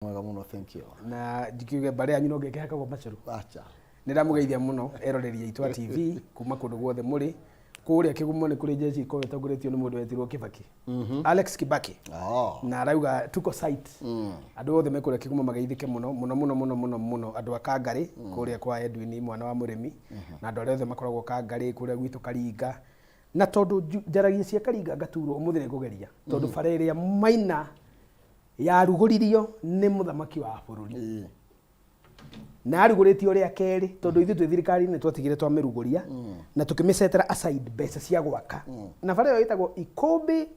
Mwega mũno, thank you. Na njikiuge mbarĩ yanyu no ngĩkĩhakagwo macũrũ. Acha. Nĩ ndamũgeithia mũno eroreri aitũ a TV kuma kũndũ guothe mũrĩ. Kũrĩa Kĩgumo nĩ kũrĩ jeshi ikoragwo ĩtongoretio nĩ mũndũ wetirwo Kibaki. Alex Kibaki. Na arauga tuko site. Andũ othe me kũrĩa Kĩgumo mageithĩke mũno mũno mũno mũno mũno mũno, andũ a Kangarĩ kũrĩa kwa Edwin mwana wa mũrĩmi, na andũ arĩa othe makoragwo Kangarĩ kũrĩa gwitũ Karinga. Na tondũ njaragia cia Karinga ngaturwo ũmũthĩ nĩ ngũgeria, tondũ bara ĩrĩa Maina yarugũririo nĩ mũthamaki wa bũrũri na yarugũrĩtio rĩa kerĩ, tondũ ithuĩ twĩ thirikari-inĩ twatigire twamĩrugũria na tũkĩmĩcetera aside mbeca cia gwaka. Na bara ĩyo ĩtagwo Ikũmbĩ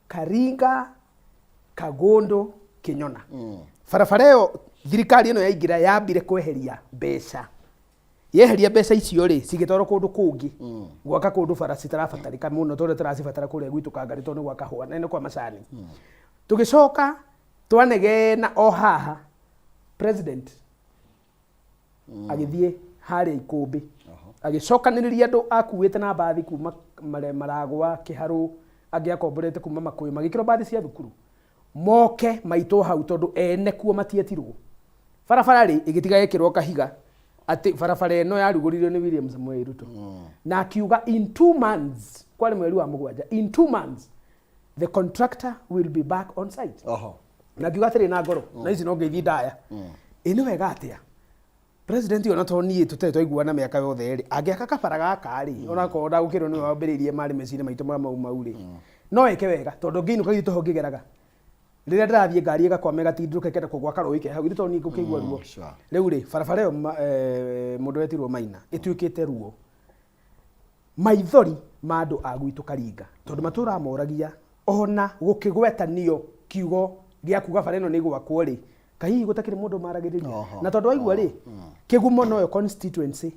Karinga Kagũndũ Kĩnyona. Barabara ĩyo thirikari ĩno yaingĩra yambire kweheria mbeca. Yeheria mbeca icio rĩ, cigĩtwarwo kũndũ kũngĩ gwaka kũndũ bara citarabatarĩka mũno tondũ tũracibatara kũrĩa gwitũ Kangarĩ, tondũ nĩ gwa kahũa na nĩ kwa macani. Tũgĩcoka twanegena o haha, president agĩthiĩ harĩa Ikũmbĩ, agĩcokanĩrĩria andũ akuĩte na mbathi kuma Maragwa, Kĩharũ, angĩ akomborete kuma Makũyũ, magĩkĩrwo mbathi cia thukuru moke maitwo hau tondũ ene kuo matietirwo. Barabara rĩ ĩgĩtiga yekĩrwo kahiga atĩ barabara ĩno yarugũririo nĩ William Samoei Ruto, na akiuga in 2 months, kwarĩ mweri wa 7, in 2 months the contractor will be back on site. Na ngiuga atĩrĩ na ngoro, na ici no ngeithi ndaya ĩ nĩ wega atĩa president ona to niĩ tũtarĩ twaiguana mĩaka yothe rĩ, angĩaka kabara gaka rĩ, onakorwo ndagũkĩrwo nĩwe wambĩrĩirie marĩ meciria maitũ ma mau mau rĩ, no eke wega tondũ ngĩinũka githĩ toho ngĩgeraga rĩrĩa ndĩrathiĩ ngari ĩgakwama ĩgatindũka ĩkenda kũgwa karũĩ ke hau, githĩ to niĩ ngũkĩigua ruo? Rĩu rĩ, barabara ĩyo mũndũ wetirwo Maina ĩtuĩkĩte ruo maithori ma andũ a gwitũ Karinga, tondũ matũraga moragia ona gũkĩgwetanio kiugo gĩa kuga bara ĩno nĩ gwakwo rĩ, kahihi gũtakĩrĩ mũndũ maragĩrĩria. Na tondũ waigua rĩ, Kĩgumo noyo constituency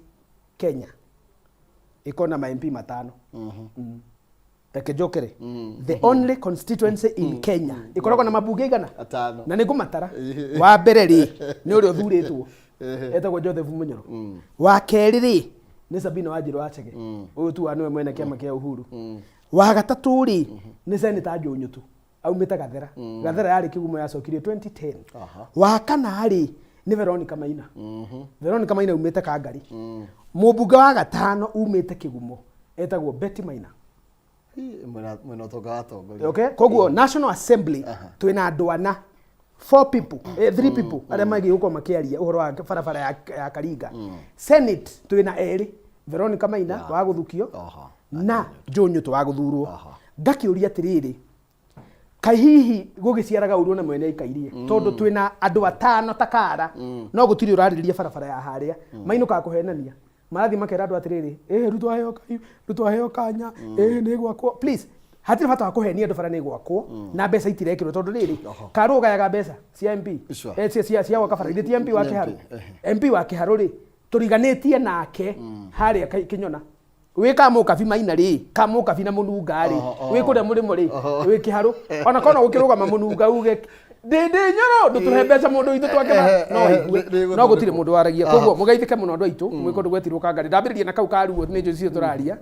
Kenya ĩkona ma MP matano. Reke njokere, the only constituency in Kenya ĩkoragwo na mabunge igana? Atano. Na nĩ ngũmatara. Wa mbere rĩ, nĩ ũrĩa ũthurĩtwo etagwo Joseph Munyoro. Wa kerĩ rĩ, nĩ Sabina Wanjirũ wa Chege, ũyũ tu wa nĩwe mwene kĩama kĩa Uhuru. Wa gatatũ rĩ, nĩ Senator Njũnyũtũ aumĩte Gathera. Gathera yarĩ Kĩgumo, yacokirio 2010. Wa kana rĩ, nĩ Veronica Maina. Veronica Maina umĩte Kangari. Mũmbunge wa gatano umĩte Kĩgumo etagwo Betty Maina. Ii, mwena ũtonga wa tongoria. Okay, koguo National Assembly twĩna andũ ana, four people, three people arĩa magiĩ gũkorwo makĩaria ũhoro wa barabara ya Karinga. Senate twĩna erĩ, Veronica Maina wa gũthukio na Njũnyũtũ wa gũthurwo. Ngakĩũria atĩrĩrĩ, kaĩ hihi gũgĩciaraga ũru na mwene aikairie, tondũ twĩna andũ atano ta kara no gũtirĩ ũrarĩrĩria barabara ya harĩa mainũkaga kũhenania, marathiĩ makera andũ atĩrĩrĩ, ĩhĩ Ruto aheo Ruto aheo kanya, ĩhĩ nĩ gwakwo. Please, hatirĩ bata wa kũhenia andũ bara nĩ gwakwo na mbeca itirekĩrwo, tondũ rĩrĩ, karũ ũgayaga mbeca cia MP cia gwaka bara ithe ti MP wa Nĩ Kĩharũ. MP. MP wa Kĩharũ rĩ, tũriganĩtie nake harĩa Kĩnyona wĩ kamũkabi Maina rĩ, kamũkabi na mũnunga rĩ, wĩ kũrĩa mũrĩmo rĩ, wĩ Kĩharũ, ona korwo gũkĩrũgama mũnunga uge ndĩndĩ nyoro ndũtũhe mbeca mũndũ witũ twakĩra no aigue. No gũtirĩ mũndũ waragia. Koguo mũgeithĩke mũno andũ aitũ mwĩ kũndũ gwetirwo Kangarĩ. Ndambĩrĩria na kau karuo nĩ njũĩ cio tũraria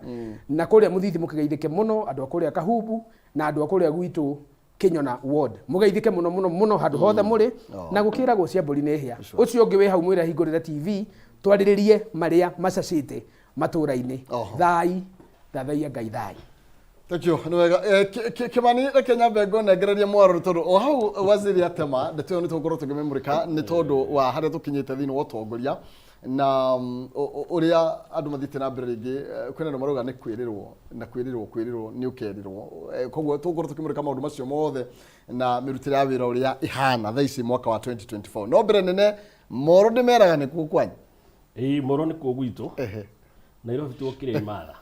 na kũrĩa Mũthithi. Mũkĩgeithĩke mũno andũ a kũrĩa Kahumbu na andũ a kũrĩa gwitũ Kĩnyona ward, mũgeithĩke mũno mũno mũno handũ hothe mũrĩ. Na gũkĩragwo cia mbũri nĩ hĩa. Ũcio ũngĩ wĩ hau mwĩre ahingũrĩre TV twarĩrĩrie marĩa macacĩte matũra-inĩ. Thai thathaiya Ngai thai. Thank you. Nĩ wega. Kĩmani, reke nyambe ngũnengererie mwaro tondũ o hau waziri atema ndeto ĩyo nĩ tũgũkorwo tũkĩmĩmũrĩka nĩ tondũ wa harĩa tũkinyĩte thĩinĩ wa ũtongoria na ũrĩa andũ mathiĩte na mbere. Rĩngĩ kwĩna andũ marauga nĩ kwĩrĩrwo na kwĩrĩrwo, kwĩrĩrwo nĩ ũkerĩrwo. Koguo tũgũkorwo tũkĩmũrĩka maũndũ macio mothe na mĩrutĩre ya wĩra ũrĩa ĩhana thaa ici mwaka wa 2024. No mbere nene, Moro ndĩmeraga nĩ kuo kwanyu. Ĩĩ, Moro nĩ kuo gwitũ. Nairobi tuokire imatha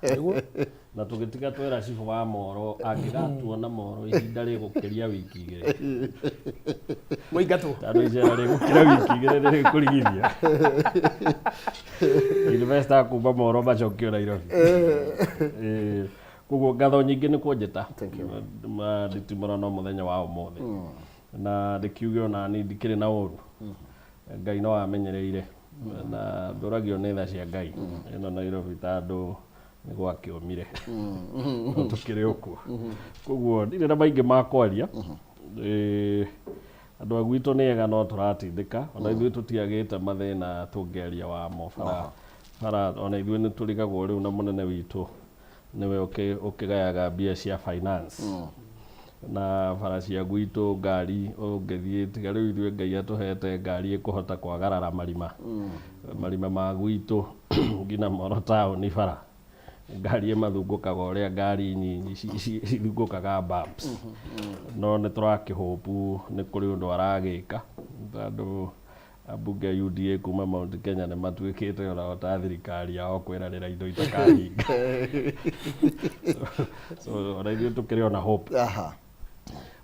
na tũgĩtiga twera cibũ wa Moro angĩgatuona Moro ihinda rĩgũkĩria wiki 2 mũingatwo. Tondũ icera rĩgũkĩra wiki 2 nĩ rĩkũrigithia investor kuma Moro macokio Nairobi. Ĩĩ, koguo ngatho nyingĩ nĩ kũnjĩta nditimũra no mũthenya wa ũmũthĩ na ndĩkiuge ona niĩ ndikĩrĩ na ũru. Ngai no amenyereire na ndũragio nĩ tha cia Ngai ĩno Nairobi tondũ nĩ gwakĩũmire no tũkĩrĩ o kuo. Koguo ndirĩ na maingĩ ma kwaria. Andũ a gwitũ nĩ ega no tũratindĩka, ona ithuĩ tũtiagĩte mathĩna tũngĩaria wamo bara bara, ona ithuĩ nĩ tũrigagwo rĩu na mũnene witũ nĩwe ũkĩgayaga mbia cia finance na bara cia gwitũ. Ngari ũngĩthiĩ, tiga rĩu ithuĩ Ngai atũhete ngari ĩkũhota kwagarara marima marima ma gwitũ nginya Moro taũni, bara ngari ĩmathungũkaga ũrĩa ngari nyinyi cithungũkaga bumps. No nĩ tũrakĩhũpu nĩ kũrĩ ũndũ aragĩka, tondũ ambunge a UDA kuma Mount Kenya nĩ matuĩkĩte ona ta thirikari yao kwĩranĩra indo itakahinga. So ona ithuĩ tũkĩrĩ ona hope.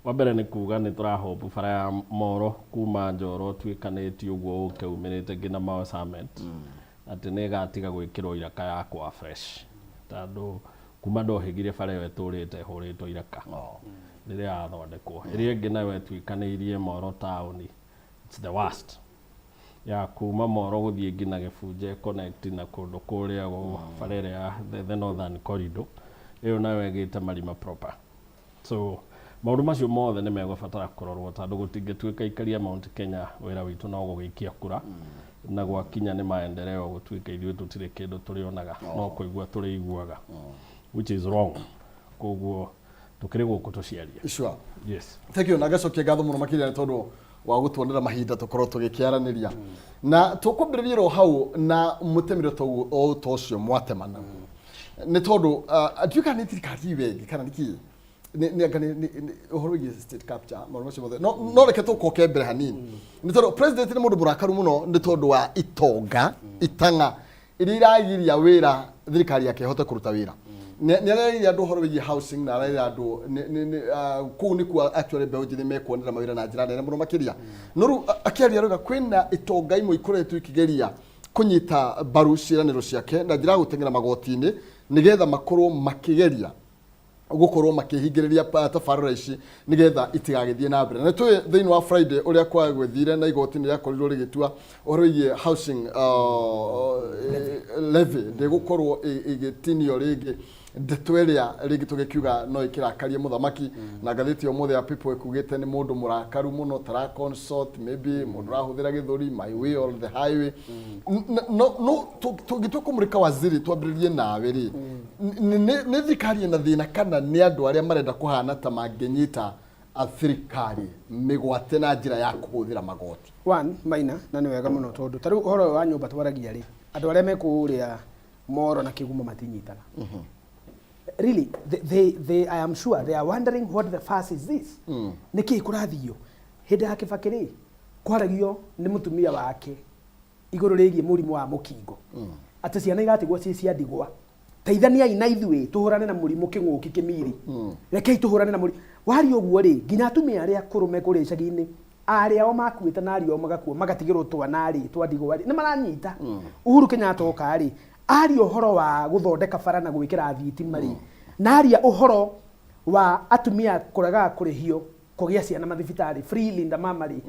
Wa mbere nĩ kuga nĩ tũrahopu bara ya Moro kuma Njoro tuĩkanĩtie ũguo ũke umĩrĩte nginya Mau Summit atĩ nĩ ĩgatiga gwĩkĩrwo iraka ya kwa fresh, tondũ kuma ndohĩgire bara ĩyo ĩtũrĩte ĩhũrĩtwo iraka rĩrĩa yathondekwo. Ĩrĩa ĩngĩ nayo ĩtuĩkanĩirie Moro taũni, it's the worst, ya kuma Moro gũthiĩ nginya Gĩbunja connect na kũndũ kũrĩa bara ĩrĩa ya the northern corridor, ĩyo nayo ĩgĩte marima proper. So maũndũ macio mothe nĩ megũbatara kũrorwo, tondũ gũtingĩtuĩka aikari a Mount Kenya wĩra witũ no gũgĩikia kura, na gwakinya nĩ maendeleo gũtuĩka ithuĩ tũtirĩ kĩndũ tũrĩonaga, no kũigua tũrĩiguaga, which is wrong. Koguo tũkĩrĩ gũkũ tũciarie. Yes. Thank you, na ngacokia ngatho mũno makĩria nĩ tondũ wa gũtuonera mahinda tũkorwo tũgĩkĩaranĩria, na tũkwambĩrĩria ro hau na mũtemire o ta ũcio mwatemana, nĩ tondũ ndiũĩ kana nĩ thirikari wengi kana nĩkĩ nĩ anga ũhoro wĩgiĩ state capture, maũndũ macio mothe. No reke tũkoke mbere hanini, nĩ tondũ president nĩ mũndũ mũrakaru mũno nĩ tondũ wa itonga itang'a iria iragiria wĩra thirikari yake ĩhote kũruta wĩra. Nĩ arerire andũ ũhoro wĩgiĩ housing, na arerire andũ kũu nĩkuo actually mbeũ njĩthĩ mekuonera mawĩra na njĩra nene mũno makĩria. No rĩu akĩaria arauga kwĩna itonga imwe ikoretwo ikĩgeria kũnyita mbaru ciĩranĩro ciake na njĩra ya gũteng'era magoti-inĩ, nĩgetha makorwo makĩgeria gũkorwo makĩhingĩrĩria tabarĩra ici nĩgetha itigagĩthiĩ na mbere. Na nĩ tũĩ thĩinĩ wa Friday ũrĩa kwagwĩthire na igoti nĩ rĩakorirwo rĩgĩtua ũhoro wĩgiĩ housing levy ndĩgũkorwo ĩgĩtinio rĩngĩ, ndeto ĩrĩa rĩngĩ tũgĩkiuga no ĩkĩrakarie mũthamaki. Na ngathĩti ya ũmũthĩ ya People ĩkugĩte nĩ mũndũ mũrakaru mũno, tara consult maybe mũndũ ũrahũthĩra gĩthũri, my way or the highway. No tũngĩtua kũmũrĩka waziri, twambĩrĩrie nawe rĩ, nĩ thirikari ĩna thĩna kana nĩ andũ arĩa marenda kũhana ta mangĩnyita a thirikari mĩgwate na njĩra ya kũhũthĩra magoti? One maina, na nĩ wega mũno, tondũ ta rĩu ũhoro ũyũ wa nyũmba twaragia rĩ, andũ arĩa me kũrĩa Moro na Kĩgumo matinyitaga. Really, they, I am sure they are wondering what the fuss is this, nĩ kĩĩ kũrathio. Hĩndĩ ya Kĩbakĩ rĩ, kwaragio nĩ mũtumia wake igũrũ rĩgiĩ mũrimũ wa mũkingo, atĩ ciana iratigwo ciĩ cia ndigwa, teithaniai na ithuĩ tũhũrane na mũrimũ kĩng'ũki kĩmiri, rekei tũhũrane na mũrimũ waria ũguo rĩ. Nginya atumia arĩa akũrũ me kũrĩa icagi-inĩ, arĩa ao makuĩte na ariũ ao magakua, magatigĩrwo twana rĩ twa ndigwa rĩ, nĩ maranyita. Uhuru Kenyatta oka rĩ, aria ũhoro wa gũthondeka bara na gwĩkĩra thitima rĩ, na aria ũhoro wa atumia kũregaga kũrĩhio kũgĩa ciana mathibitarĩ, free Linda Mama rĩ,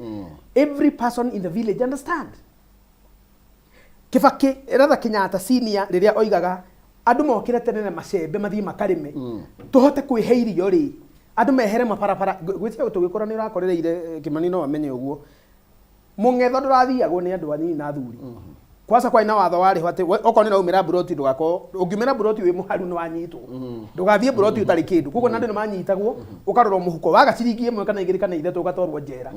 every person in the village understand. Kibaki, rather Kenyatta senior, rĩrĩa oigaga andũ mokĩre tene na macembe mathiĩ makarĩme tũhote kwĩhe irio rĩ, andũ mehere mabarabara. Gwĩciria tũgĩkũra nĩ ũrakorereire, Kĩmani no amenye ũguo, mũng'etho ndũrathiagwo nĩ andũ anini na athuri. Kwanza kwarĩ na watho warĩho atĩ okorwo nĩ ũraumĩra mburoti, ndũgakorwo ũngiumĩra mburoti wĩ mũharu nĩ wanyitwo, ndũgathiĩ mburoti ũtarĩ kĩndũ. Koguo na andũ nĩ manyitagwo, ũkarorwo mũhuko, waga ciringi 1 kana 2 kana 3 ũgatwarwo njera.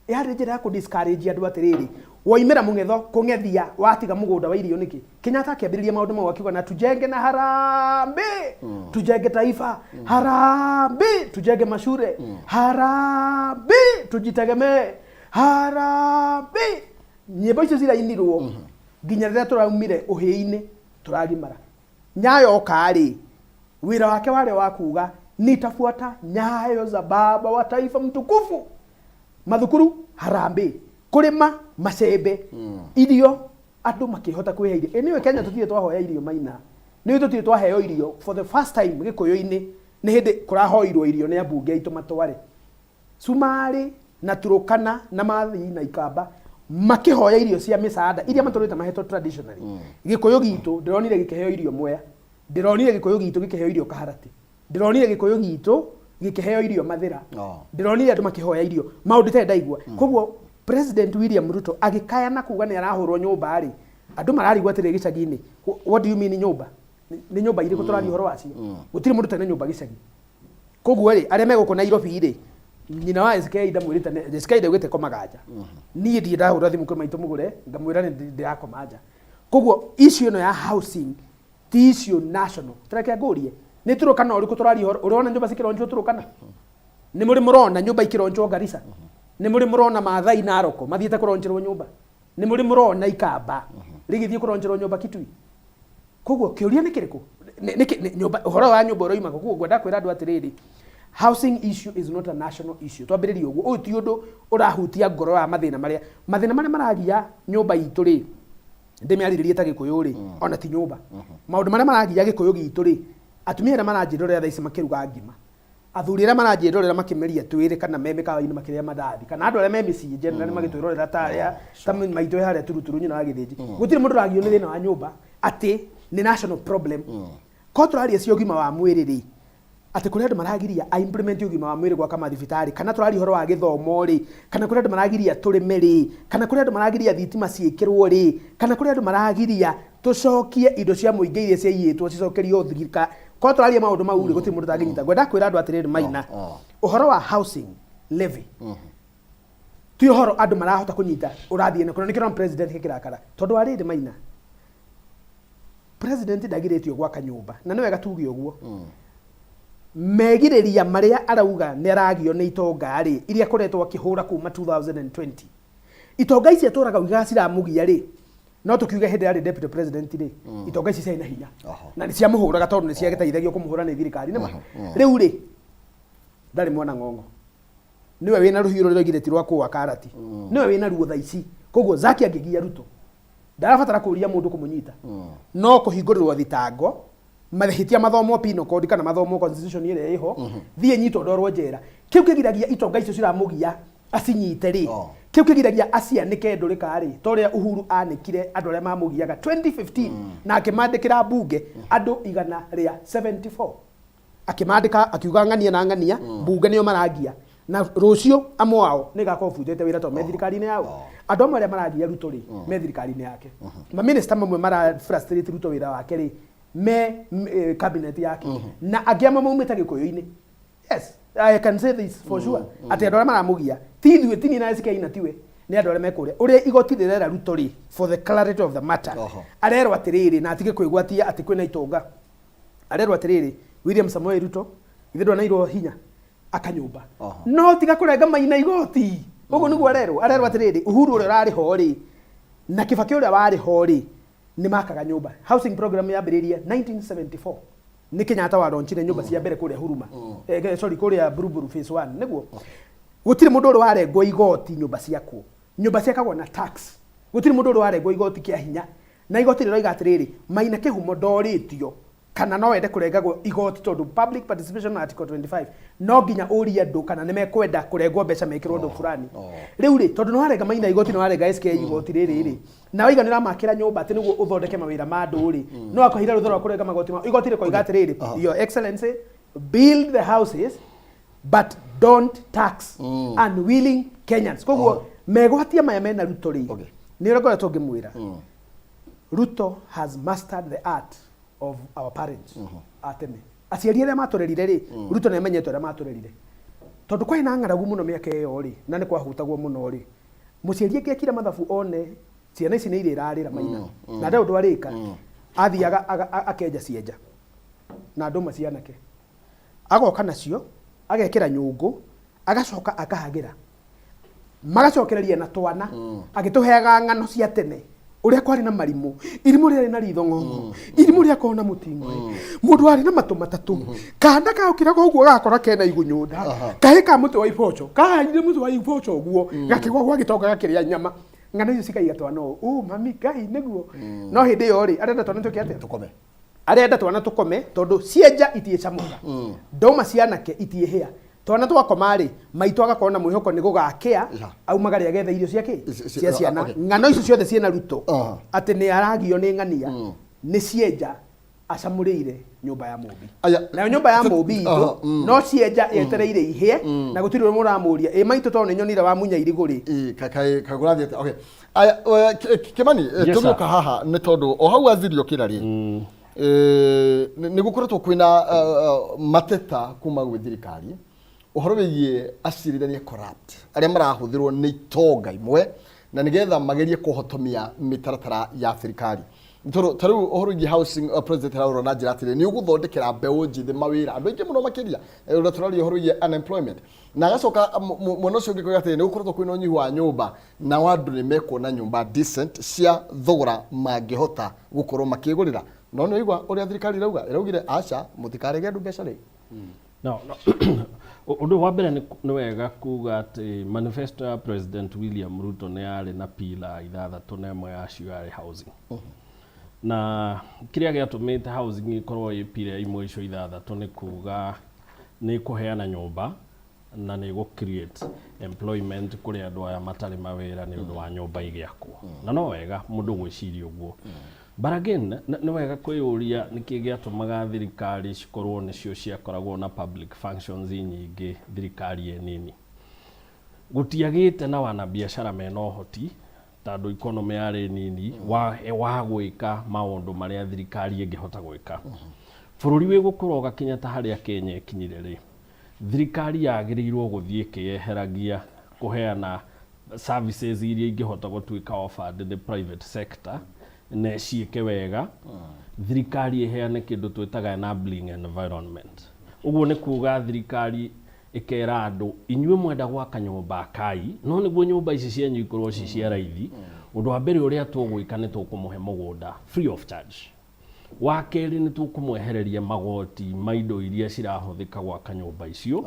Yarĩ njĩra ya kũ discourage andũ atĩrĩrĩ, woimĩra mũng'etho kũng'ethia watiga mũgũnda wa irio nĩkĩ? Kenyatta akĩambĩrĩria maũndũ mau akiuga na tujenge na harambee, tujenge taifa, harambee, tujenge mashure, harambee, tujitegemee, harambee. Nyĩmbo icio cirainirwo nginya rĩrĩa tũraumire ũhĩĩ-inĩ tũragimara. Nyayo oka rĩ, wĩra wake warĩ wa kuga nitafuata nyayo za baba wa taifa mtukufu. Mathukuru harambee, kũrĩma macembe, irio andũ makĩhota kwĩhe irio. Ĩ nĩũĩ Kenya tũtirĩ twahoya irio maina, nĩũĩ tũtirĩ twaheo irio. For the first time gĩkũyũ-inĩ nĩ hĩndĩ kũrahoirwo irio nĩ ambunge aitũ matware Cumarĩ na Turukana na Maathai na Ikamba, makĩhoya irio cia mĩcaada iria matũrĩte mahetwo traditionally. Gĩkũyũ gitũ ndĩronire gĩkĩheo irio Mwea, ndĩronire gĩkũyũ gitũ gĩkĩheo irio Kaharatĩ, ndĩronire gĩkũyũ gitũ. Gĩkĩheo irio Mathĩra. Oh. Ndĩronire andũ makĩhoya irio, maũndũ itarĩ ndaigua. Koguo President William Ruto agĩkaya na kuga nĩ arahũrwo nyũmba rĩ, andũ mararigwo atĩrĩ gĩcagi-inĩ, what do you mean nyũmba? Nĩ nyũmba irĩkũ tũraria ũhoro wacio? Gũtirĩ mũndũ ũtarĩ na nyũmba gĩcagi. Koguo rĩ, arĩa me gũkũ Nairobi rĩ, nyina wa SK ndamwĩrĩte SK ndaugĩte komaga nja. Niĩ ndirĩ ndahũra thimũ kwĩ maitũ mũgũre ngamwĩra nĩ ndĩrakoma nja. Koguo issue ĩno ya housing ti issue national. Tareke ngũrie, nĩ Turkana ũrĩkũ tũraria ũhoro? Ũrona nyũmba cikĩronjwo Turkana? Nĩ mũrĩ mũrona nyũmba ikĩronjwo Garissa? Nĩ mũrĩ mũrona Maathai Narok mathiĩte kũronjerwo nyũmba? Nĩ mũrĩ mũrona Ikamba rĩgĩthiĩ kũronjerwo nyũmba Kitui? Koguo kĩũria nĩ kĩrĩkũ? Nyũmba, ũhoro wa nyũmba ũroima kũ? Koguo ngwenda kwĩra andũ atĩrĩrĩ, housing issue is not a national issue. Twambĩrĩrie ũguo, ũyũ ti ũndũ ũrahutia ngoro ya mathĩna marĩa, mathĩna marĩa maragia nyũmba itũ rĩ, ndĩmĩarĩrĩrie ta Gĩkũyũ rĩ, ona ti nyũmba. Maũndũ marĩa maragia Gĩkũyũ gitũ rĩ, atumia arĩa maranjĩrorera thaa ici makĩruga ngima, athuri arĩa maranjĩrorera makĩmeria twĩrĩ kana me mĩkawa-inĩ makĩrĩa mandathi, kana andũ arĩa me mĩciĩ generally magĩtwĩrorera ta arĩa ta maitũ harĩa turuturu nyina wa gĩthĩnji, gũtirĩ mũndũ ũragio nĩ thĩna wa nyũmba atĩ nĩ national problem. Korwo tũraria cia ũgima wa mwĩrĩ rĩ, atĩ kũrĩ andũ maragiria a implement ũgima wa mwĩrĩ gwaka mathibitarĩ, kana tũraria ũhoro wa gĩthomo rĩ, kana kũrĩ andũ maragiria tũrĩme rĩ, kana kũrĩ andũ maragiria thitima ciĩkĩrwo rĩ, kana kũrĩ andũ maragiria tũcokie indo cia mũingĩ iria ciaiyĩtwo cicokerio thirikari. Korwo tũraria maũndũ mau rĩ, gũtirĩ mũndũ ũtangĩnyita. Ngwenda kwĩra andũ atĩrĩrĩ Maina, ũhoro wa housing levy ti ũhoro andũ marahota kũnyita ũrathiĩ na kũna. Nĩkĩo president gĩkĩrakara, tondũ wa rĩrĩ Maina, president ndagirĩtio gwaka nyũmba, na nĩ wega tuge ũguo. Megirĩria marĩa arauga nĩ aragio nĩ itonga rĩ, iria akoretwo akĩhũra kuma 2020, itonga ici atũraga ugaga ciramũgia rĩ, no tũkiuge hĩndĩ yarĩ deputy president rĩ, itonga ici ciarĩ na hinya na nĩ ciamũhũraga tondũ nĩ ciagĩteithagio kũmũhũra nĩ thirikari. Nĩma rĩu rĩ, ndarĩ mwana ng'ong'o, nĩwe wĩna rũhiũ rũrĩa oigire ti rwa kũa karati, nĩwe wĩna ruo thaa ici. Koguo Zaki angĩgia Ruto ndarabatara kũria mũndũ kũmũnyita, no kũhingũrĩrwo thitango, mahĩtia mathomwo penal code kana mathomwo constitution ĩrĩa ĩho, thiĩ nyitwo ndorwo njera. Kĩu kĩgiragia itonga icio ciramũgia acinyite rĩ, kĩu kĩgiragia acianĩke ndũrĩka rĩ, ta ũrĩa Uhuru anĩkire andũ arĩa mamũgiaga 2015 na akĩmandĩkĩra mbunge andũ 174, akĩmandĩka akiuga ng'ania na ng'ania mbunge nĩo marangia, na rũciũ amwe ao nĩ gakorwo butĩte wĩra tondũ me thirikari-inĩ yao. Andũ amwe arĩa maragia Ruto rĩ, me thirikari-inĩ yake. Maminista mamwe mara frustrate Ruto wĩra wake rĩ, me cabinet yake, na angĩ amwe maumĩte Gĩkũyũ-inĩ. Yes, I can say this for sure, atĩ andũ arĩa maramũgia ti ithuĩ, ti niĩ na SK na tiwe, nĩ andũ arĩa me kũrĩa. Ũrĩa igoti rĩrera Ruto rĩ, for the clarity of the matter, arerwo atĩrĩrĩ, na atige kwĩgwatia atĩ kwĩna itonga, arerwo atĩrĩrĩ, William Samoei Ruto, ithe ndwanairwo hinya akanyũmba, no tiga kũrenga Maina igoti. Ũguo nĩguo arerwo. Arerwo atĩrĩrĩ, Uhuru ũrĩa ũrarĩ ho rĩ, na Kibaki ũrĩa warĩ ho rĩ, nĩ makaga nyũmba. Housing program yambĩrĩirie 1974, nĩ Kenyatta waronchire nyũmba cia mbere kũrĩa Huruma, sorry, kũrĩa Buruburu phase 1. Nĩguo gũtirĩ mũndũ ũrĩ warengwo igoti nyũmba ciakwo. Nyũmba ciakagwo na tax. Gũtirĩ mũndũ ũrĩ warengwo igoti kĩa hinya, na igoti rĩroiga atĩrĩrĩ, Maina kĩhumo ndorĩtio kana no wende kũrengagwo igoti, tondũ public participation article 25 no nginya ũrie andũ kana nĩ mekwenda kũrengwo mbeca mekĩrwo ũndũ fulani. Rĩu rĩ, tondũ nĩ warenga Maina igoti, nĩ warenga SK igoti rĩrĩ rĩ, na waiga nĩ ũramakĩra nyũmba atĩ nĩguo ũthondeke mawĩra ma andũ rĩ, no akũheire rũtha rwa kũrenga magoti mao. Igoti rĩkoiga atĩrĩrĩ, "Your Excellency, build the houses but don't tax unwilling Kenyans." Koguo megwatia maya mena Ruto rĩ, nĩ ũrĩa ngoretwo ngĩmwĩra, Ruto has mastered the art of our parents a tene, aciari arĩa matũrerire rĩ. Ruto nĩ amenyete ũrĩa matũrerire, tondũ kwarĩ na ng'aragu mũno mĩaka ĩyo rĩ, na nĩ kwahutagwo mũno rĩ. Mũciari angĩekire mathabu one ciana ici nĩ irĩrarĩra Maina na ndarĩ ũndũ arĩka, athiaga akenja cienja na ndũma cianake, agoka nacio agekĩra nyũngũ, agacoka akahagĩra, magacokereria na twana, agĩtũheaga ng'ano cia tene ũrĩa kwarĩ na marimũ, irimũ rĩarĩ na ritho ng'ong'o, irimũ rĩakorwo na mũting'oe, mũndũ warĩ na matũ matatũ, kana kaũkĩraga ũguo gakora kena igunyũ nda, kahĩ ka mũtĩ wa iboco kahaire mũtĩ wa iboco ũguo gakĩgwa gwa gĩtonga gakĩrĩa nyama. Ng'ano icio cikaiga twana ũũ, "Ũ mami Ngai nĩguo." No hĩndĩ ĩyo rĩ, arenda twana twĩke atĩa? Tũkome. Arenda twana tũkome, tondũ cienja itiĩcamũka, ndoma cianake itiĩhĩa. Twana twakoma rĩ, maitũ agakorwo na mwĩhoko nĩ gũgakĩa, aumagare agethe irio cia kĩ? Cia ciana. Ng'ano icio ciothe ciĩna Ruto, atĩ nĩ aragio nĩ ng'ania nĩ cienja. Acamũrĩire nyũmba ya mũmbi. Aya. Nayo nyũmba ya mũmbi itũ no cienja yetereire ihĩe na gũtirĩ ũrĩa mũramũria ĩ maitũ tondũ nĩ nyonire wa munya irigũ rĩ. Ĩ, kagũrathiĩ atĩa? Okay. Aya, Kĩmani, Yes, sir. tũgĩũka haha nĩ tondũ o hau waziri okĩra rĩ, nĩ gũkoretwo kwĩna mateta kuma gwĩ thirikari ũhoro wĩgiĩ acirithania corrupt arĩa marahũthĩrwo nĩ itonga imwe na nĩgetha magerie kũhotomia mĩtaratara ya thirikari, tondũ ta rĩu ũhoro wĩgiĩ housing, president ararora na njĩra atĩrĩ nĩ ũgũthondekera mbeũ njĩthĩ mawĩra, andũ aingĩ mũno makĩria, ũrĩa tũraria ũhoro wĩgiĩ unemployment, na agacoka mwena ũcio ũngĩ kuga atĩrĩ nĩ gũkoretwo kwĩna ũnyihu wa nyũmba na andũ nĩ mekuona nyũmba decent cia thogora mangĩhota gũkorwo makĩgũrĩra. No nĩ waigua ũrĩa thirikari ĩrauga, ĩraugire aca, mũtikarege andũ mbeca rĩ. No. Ũndũ wa mbere nĩ wega kuga atĩ manifesto ya President William Ruto nĩ yarĩ na pillar ithathatũ na ĩmwe yacio yarĩ housing. Na kĩrĩa gĩatũmĩte housing ĩkorwo ĩ pillar imwe icio ithathatũ nĩ kuga nĩ kũheana nyũmba na nĩ gũ create employment kũrĩ andũ aya matarĩ mawĩra nĩ ũndũ wa nyũmba igĩakwo. Na no wega mũndũ gwĩciria ũguo. But again, nĩ wega kwĩyũria nĩkĩ gĩatũmaga thirikari cikorwo nĩcio ciakoragwo na public functions nyingĩ thirikari ĩ nini. Gũtiagĩte na wanabiacara mena ũhoti tondũ economy yarĩ nini wa gwĩka maũndũ marĩa thirikari ĩngĩhota gwĩka. Bũrũri wĩ gũkũra ũgakinya ta harĩa Kenya ĩkinyire rĩ, thirikari yagĩrĩirwo gũthiĩ ĩkĩyeheragia kũheana services iria ingĩhota gũtuĩka offered nĩ private sector na ciĩke wega. Thirikari ĩheane kĩndũ twĩtaga enabling environment. Ũguo nĩ kuga thirikari ĩkera andũ, inyuĩ mwenda gwaka nyũmba kai, no nĩguo nyũmba ici cianyu ikorwo ci cia raithi, ũndũ wa mbere ũrĩa tũgwĩka nĩ tũkũmũhe mũgũnda free of charge. Wa kerĩ, nĩ tũkũmwehereria magoti ma indo iria cirahũthĩka gwaka nyũmba icio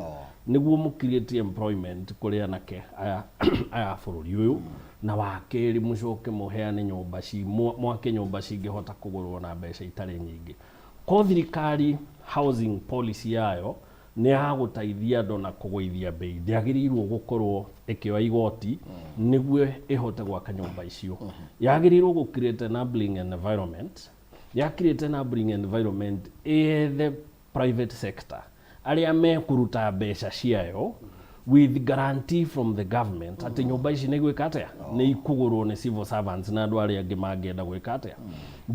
nĩguo mũ create employment kũrĩ anake aya a bũrũri ũyũ. Na wa kerĩ, mũcoke mũheane nyũmba ci mwake nyũmba cingĩhota kũgũrwo na mbeca itarĩ nyingĩ. Ko thirikari housing policy yayo nĩ ya gũteithia andũ na kũgũithia mbei, ndĩagĩrĩirwo gũkorwo ĩkĩoya igoti nĩguo ĩhote gwaka nyũmba icio. Yagĩrĩirwo gũ create enabling environment. Ya create enabling environment, ĩethe private sector arĩa mekũruta mbeca ciayo with guarantee from the government atĩ nyũmba ici nĩ gwĩka atĩa, nĩ ikũgũrwo nĩ civil servants na andũ arĩa angĩ mangĩenda gwĩka atĩa.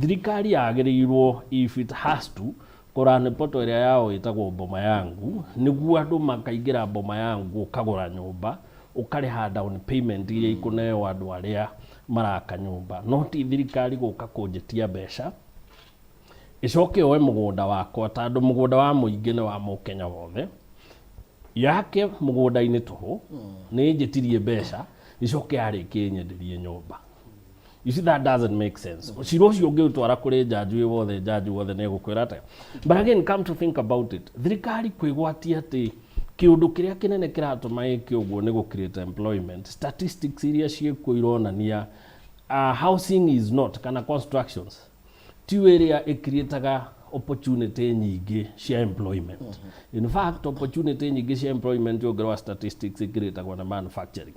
Thirikari yagĩrĩirwo, if it has to, kũrani poto ĩrĩa yao ĩtagwo Boma Yangu, nĩguo andũ makaingĩra Boma Yangu, ũkagũra nyũmba, ũkarĩha down payment iria ikũneo andũ arĩa maraka nyũmba, no ti thirikari gũka kũnjĩtia mbeca ĩcoke yoe mũgũnda wakwa, tondũ mũgũnda wa mũingĩ nĩ wa mũkenya wothe. Yake mũgũnda-inĩ tũhũ nĩ njĩtirie mbeca, icoke yarĩkia ĩnyenderie nyũmba. You see, that doesn't make sense. Cira ũcio ũngĩũtwara kũrĩ jaji wĩ wothe, jaji wothe nĩ egũkwĩra atĩa. But again, come to think about it, thirikari kwĩgwatia atĩ kĩũndũ kĩrĩa kĩnene kĩratũma ĩke ũguo nĩ gũ create employment, statistics iria ciĩkuo ironania housing is not, kana constructions ti ĩrĩa ĩcreataga opportunity nyingĩ cia employment. In fact, opportunity nyingĩ cia employment ũngĩrora statistics icreatagwo na manufacturing,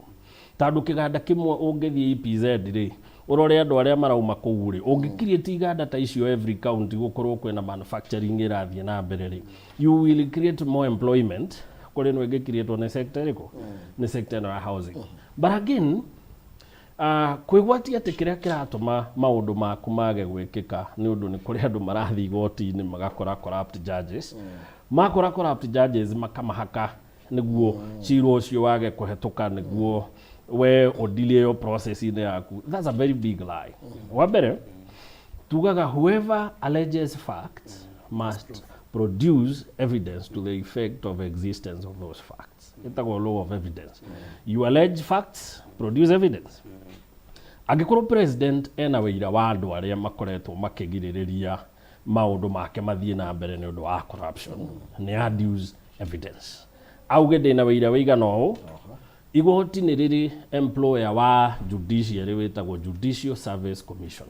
tondũ kĩganda kĩmwe ũngĩthiĩ EPZ rĩ, ũrore andũ arĩa marauma kũu rĩ, ũngĩ create iganda ta icio every county, gũkorwo kwĩna manufacturing ĩrathiĩ na mbere rĩ, you will create more employment kũrĩ no ĩngĩ create nĩ sector ĩrĩkũ, nĩ sector ĩno ya housing. But again, kwĩgwatia atĩ kĩrĩa kĩratũma maũndũ maku mage gwĩkĩka nĩ ũndũ nĩ kũrĩ andũ marathiĩ igoti-inĩ magakora corrupt judges, makora corrupt judges makamahaka nĩguo cira ũcio wage kũhetũka, nĩguo we ũdilie yo process-inĩ yaku, that's a very big lie. Wa mbere tugaga whoever alleges facts must produce evidence to the effect of existence of those facts. Ĩtagwo law of evidence. You allege facts, produce evidence. Angĩkorwo president ena wĩira wa andũ arĩa makoretwo makĩgirĩrĩria maũndũ make mathiĩ na mbere nĩ ũndũ wa corruption, nĩ adduce evidence, auge ndĩna wĩira wĩigana ũũ. Igoti nĩ rĩrĩ employer wa judiciary wĩtagwo Judicial Service Commission.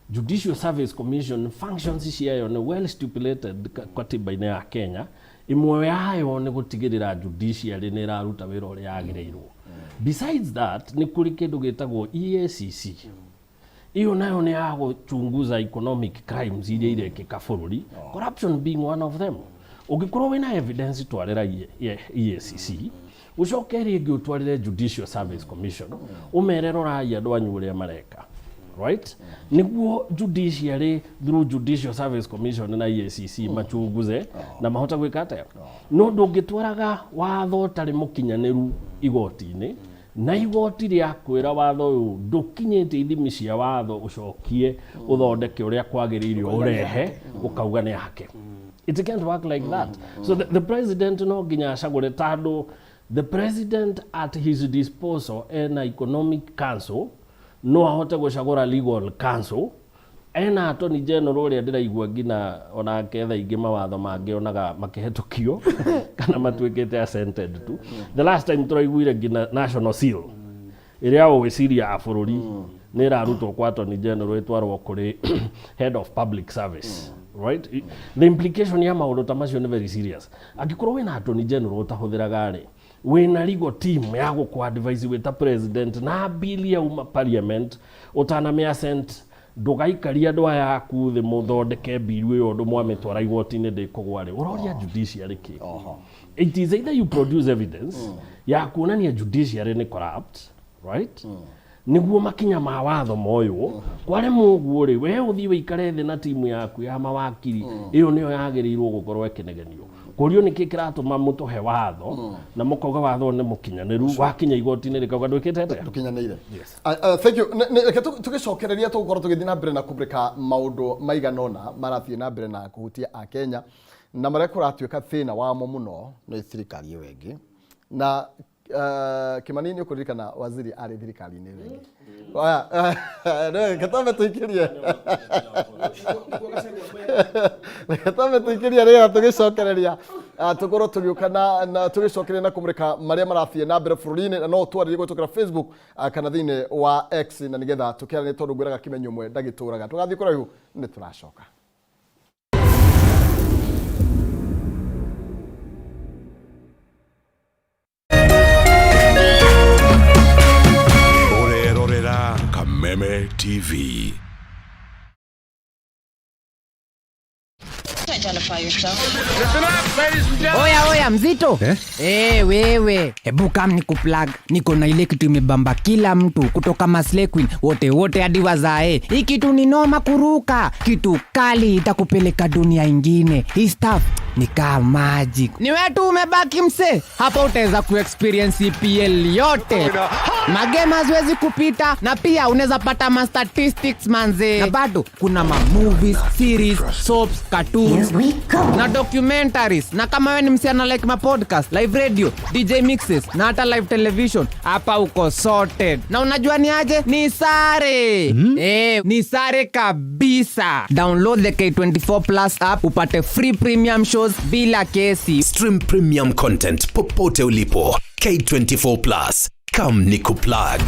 Judicial Service Commission functions ciayo nĩ well stipulated katiba-inĩ ya Kenya. Ĩmwe yayo nĩ gũtigĩrĩra judiciary nĩ ĩraruta wĩra ũrĩa yagĩrĩirwo. Besides that, nĩ kũrĩ kĩndũ gĩtagwo EACC. Ĩyo nayo nĩ ya gũchunguza economic crimes iria irekĩka bũrũri, corruption being one of them. Ũngĩkorwo wĩna evidence, twarĩra EACC, ũcoke rĩngĩ ũtwarĩre Judicial Service Commission, ũmere rorai andũ anyu ũrĩa mareka, right? Nĩguo judiciary through Judicial Service Commission na EACC machunguze na mahote gwĩka atĩa. No ndũngĩtwaraga watho ũtarĩ mũkinyanĩru igoti-inĩ, na igoti rĩa kwĩra watho ũyũ ndũkinyĩte ithimi cia watho, ũcokie ũthondeke ũrĩa kwagĩrĩire, ũrehe ũkauga nĩ yake. It can't work like that. So the president no nginya acagũre, tondũ the president at his disposal ena economic council, no ahote gũcagũra legal council, ena attorney general ũrĩa ndĩraigua nginya onake thaa ingĩ mawatho mangĩ onaga makĩhetũkio kana matuĩkĩte assented to. The last time tũraiguire nginya national seal ĩrĩa ũgwĩciria ya bũrũri nĩ ĩrarutwo kwa attorney general ĩtwarwo kũrĩ head of public service, right? The implication ya maũndũ ta macio nĩ very serious. Angĩkorwo wĩna attorney general ũtahũthĩraga rĩ, wĩna legal team ya gũkũ advise wĩ ta president, na bill yauma parliament ũtanamĩ assent, ndũgaikaria andũ aya aku thĩ mũthondeke bill ĩyo ũndũ mwamĩtwara igoti-inĩ ndĩkũgwa rĩ, ũroria judiciary kĩ? It is either you produce evidence ya kuonania judiciary nĩ corrupt, right? Nĩguo makinya ma watho moywo. Kwaremwo ũguo rĩ, we ũthiĩ wĩikare thĩ na timu yaku ya mawakiri. Ĩyo nĩyo yagĩrĩirwo gũkorwo ĩkĩnegenio, kũrio nĩkĩ kĩratũma mũtũhe watho na mũkauga watho nĩ mũkinyanĩru, wakinya igoti-inĩ rĩkauga ndwĩkĩte atĩa? Ndũkinyanĩire. Yes. Thank you. Reke tũgĩcokereria, tũgũkorwo tũgĩthiĩ na mbere na kũmũrĩka maũndũ maigana ũna marathiĩ na mbere na kũhutia akenya na marĩa kũratuĩka thĩna wamo mũno nĩ thirikari ĩyo ĩngĩ. Na Kĩmani, nĩ ũkũririkana waziri arĩ thirikari-inĩ ĩyo ĩngĩ. Aya, reke twambe tũikĩrie nĩgetha tũgĩcokereria, tũkorwo tũgĩũka na tũgĩcokereria na kũmũrĩka marĩa marathiĩ na mbere bũrũri-inĩ. Na no twarĩrie gũtũkĩra Facebook kana thĩinĩ wa X, na nĩgetha tũkĩaranie, tondũ ngwĩraga kĩmenyo ũmwe ndagĩtũraga. Tũgathiĩ kũraihu, nĩ tũracoka. Ũrerorera Kameme TV. Identify yourself. Oya oya, mzito eh? Hey, wewe, hebu kam ni kuplug. Niko na ile kitu imebamba kila mtu kutoka maslay queen wote wote hadi wazae. Hii kitu ni noma kuruka, kitu kali itakupeleka dunia ingine. Hii stuff ni kaa magic. Ni wewe tu umebaki mse hapa, utaweza kuexperience EPL yote, magame haziwezi kupita, na pia unaweza pata ma statistics manze, na bado kuna ma movies, series, soaps, cartoons na documentaries. Na kama wewe ni msichana, like ma podcast, live radio, DJ mixes na hata live television, hapa uko sorted. Na unajua ni aje? Ni sare, Ni sare kabisa. Download the K24 Plus app upate free premium shows bila kesi. Stream premium content popote ulipo. K24 Plus. Come nikuplug.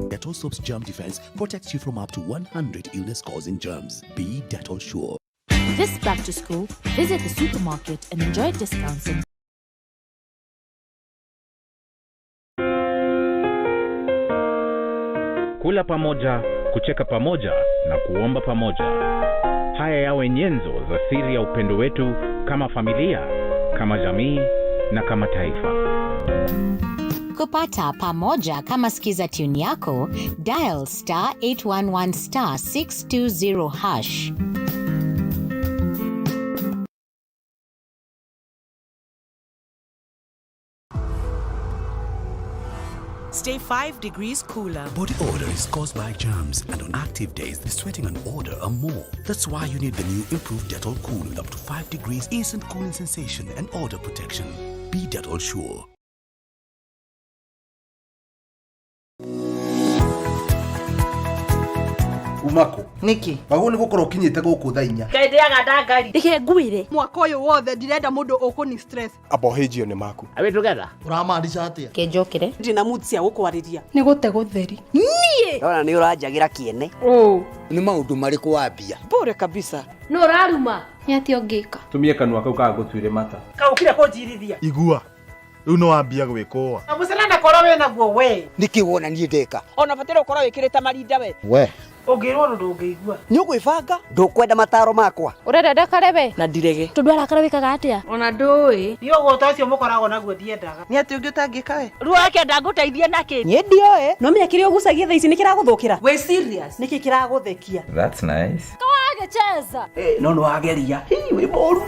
Dettol Soap's germ defense protects you from up to 100 illness-causing germs. Be Dettol sure. This back to school, visit the supermarket and enjoy discounts and Kula pamoja, kucheka pamoja na kuomba pamoja. Haya yawe nyenzo za siri ya upendo wetu kama familia, kama jamii na kama taifa. Kupata pamoja kama skiza tune yako, dial *811*620#. Stay 5 degrees cooler. Body odor is caused by germs, and on active days, the sweating and odor are more. That's why you need the new improved Dettol Cool with up to 5 degrees instant cooling sensation and odor protection. Be Dettol sure. Umako. Nĩkĩ? Wagwo nĩ gũkorwo ũkinyĩte gũkũ thaa 4. Ngai ndĩaga ndangari. Reke ngwĩre mwaka ũyũ wothe ndirenda mũndũ ũkũni stress. Abohĩnjio nĩ maku. Are we together? Ũramaanisha atĩa? Kĩnjũkĩre. Ndina mood cia gũkwarĩria. Nĩ gũte gũtheri. Niĩ. Ndona nĩ ũranjagĩra kĩene. Ũũ. Nĩ maũndũ marĩkũ wambia? Bure kabisa. Nũ ũraruma? Nĩ atĩa ũngĩka? Tumie kanua kau kaga gũtuĩre mata. Kaũkire kũnjirithia. Igua. Rĩu nĩ wambia gwĩkũa. Na mũcere korwo wĩna guo we. Nĩkĩ wona niĩ ndeka? Ona bataire ũkorwo wĩkĩrĩte marinda we. We. Ũngĩrwo ũndũ ndũngĩigua. Nĩ ũgwĩbanga? Ndũkwenda mataro makwa. Ũrenda ndakare we? Na ndirege. Tondũ arakara wĩkaga atĩa? Ona ndũĩ. Niĩ ũgũta ũcio mũkoragwo naguo ndiendaga. Nĩ atĩ ũngĩ ũtangĩka we? Ruo akenda ngũteithie nakĩ? Niĩ ndioĩ. No menya kĩrĩa ũgucagia thaa ici nĩ kĩragũthũkĩra. Wĩ serious? Nĩkĩ kĩragũthekia? That's nice. Kawagĩcheza. No nĩ wageria. Hii wĩ mũru.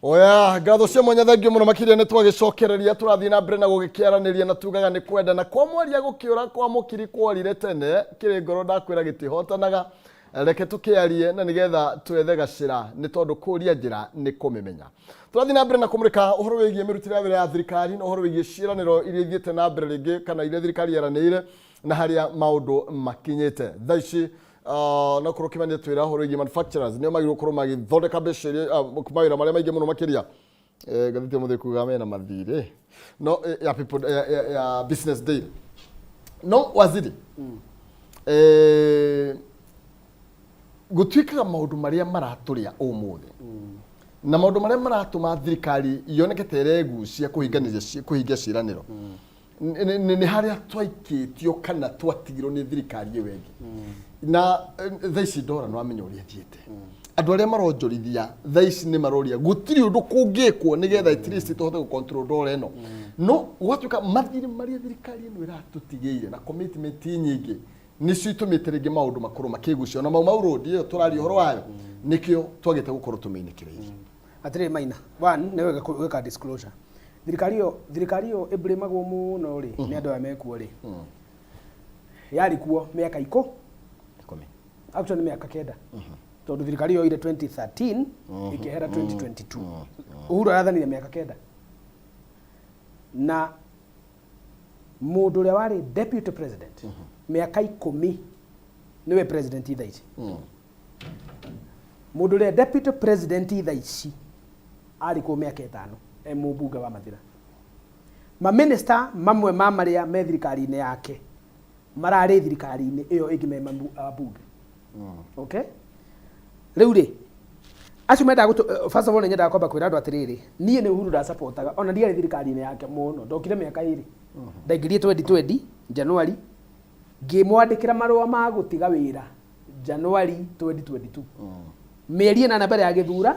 Oya, ngatho cia mwanya thengio mũno makĩria nĩ twagĩcokereria tũrathiĩ na mbere na gũgĩkĩaranĩria na tugaga nĩ kwenda na kwa mwaria gũkĩũra kwa mũkiri kworire tene kĩrĩ ngoro ndakwĩra gĩtihotanaga reke tũkĩarie na nĩgetha twethe gacĩra nĩ tondũ kũria njĩra nĩ kũmĩmenya. Tũrathiĩ na mbere na kũmũrĩka ũhoro wĩgiĩ mĩrutĩre ya wĩra ya thirikari na ũhoro wĩgiĩ ciĩranĩro iria ithiĩte na mbere rĩngĩ kana iria thirikari yeranĩire na harĩa maũndũ makinyĩte thaa ici. No korwo Kimani twĩra ũhoro wĩgiĩ manufacturers nĩo magĩrĩirwo gũkorwo magĩthondeka mbeca iria mawĩra marĩa maingĩ mũno makĩria. Ngathĩti ya mũthĩ kuga mena mathirĩ no ya people ya Business Day no waziri gũtuĩkaga maũndũ marĩa maratũrĩa ũmũthĩ na maũndũ marĩa maratũma thirikari yoneke ta ĩregucia kũhinganĩria kũhingia ciĩranĩro nĩ harĩa twaikĩtio kana twatigirwo nĩ thirikari ĩyo ĩngĩ na thaa ici ndora nĩ wamenya ũrĩa ĩthiĩte. Andũ arĩa maronjorithia thaa ici nĩ maroria gũtirĩ ũndũ kũngĩkwo nĩgetha at least tũhote gũ-control ndora ĩno, no gwatuĩka mathirĩ marĩa thirikari ĩno ĩratũtigĩire na commitment nyingĩ nĩcio itũmĩte rĩngĩ maũndũ makorwo makĩgucio na Mau Mau Road ĩyo tũraria ũhoro wayo nĩkĩo twagĩte gũkorwo tũmĩinĩkĩrĩirie. Atĩrĩrĩ Maina, one nĩ wega gwĩka disclosure. Thirikari ĩyo ĩblamagwo mũno rĩ nĩ andũ aya mekuo rĩ, yarĩ kuo mĩaka 10. Actually nĩ mĩaka 9, tondũ thirikari ĩyo yoire 2013 ĩkĩehera 2022. Uhuru arathanire mĩaka 9 na mũndũ ũrĩa warĩ deputy president mĩaka 10 nĩwe president thaa ici. Mũndũ ũrĩa deputy president thaa ici arĩ kuo mĩaka 5 e mũmbunge wa Mathira. Maminista mamwe ma marĩa me thirikari-inĩ yake mararĩ thirikari-inĩ ĩyo ĩngĩ me ambunge. Okay, rĩu rĩ acio mendaga first of all nĩ nyendaga kwamba kwĩra andũ atĩrĩrĩ, niĩ nĩ Uhuru ndacapotaga ona ndiarĩ thirikari-inĩ yake mũno. Ndokire mĩaka 2, ndaingĩrie 2020 January, ngĩmwandĩkĩra marũa ma gũtiga wĩra January 2022, mĩeri 8 mbere ya gĩthura,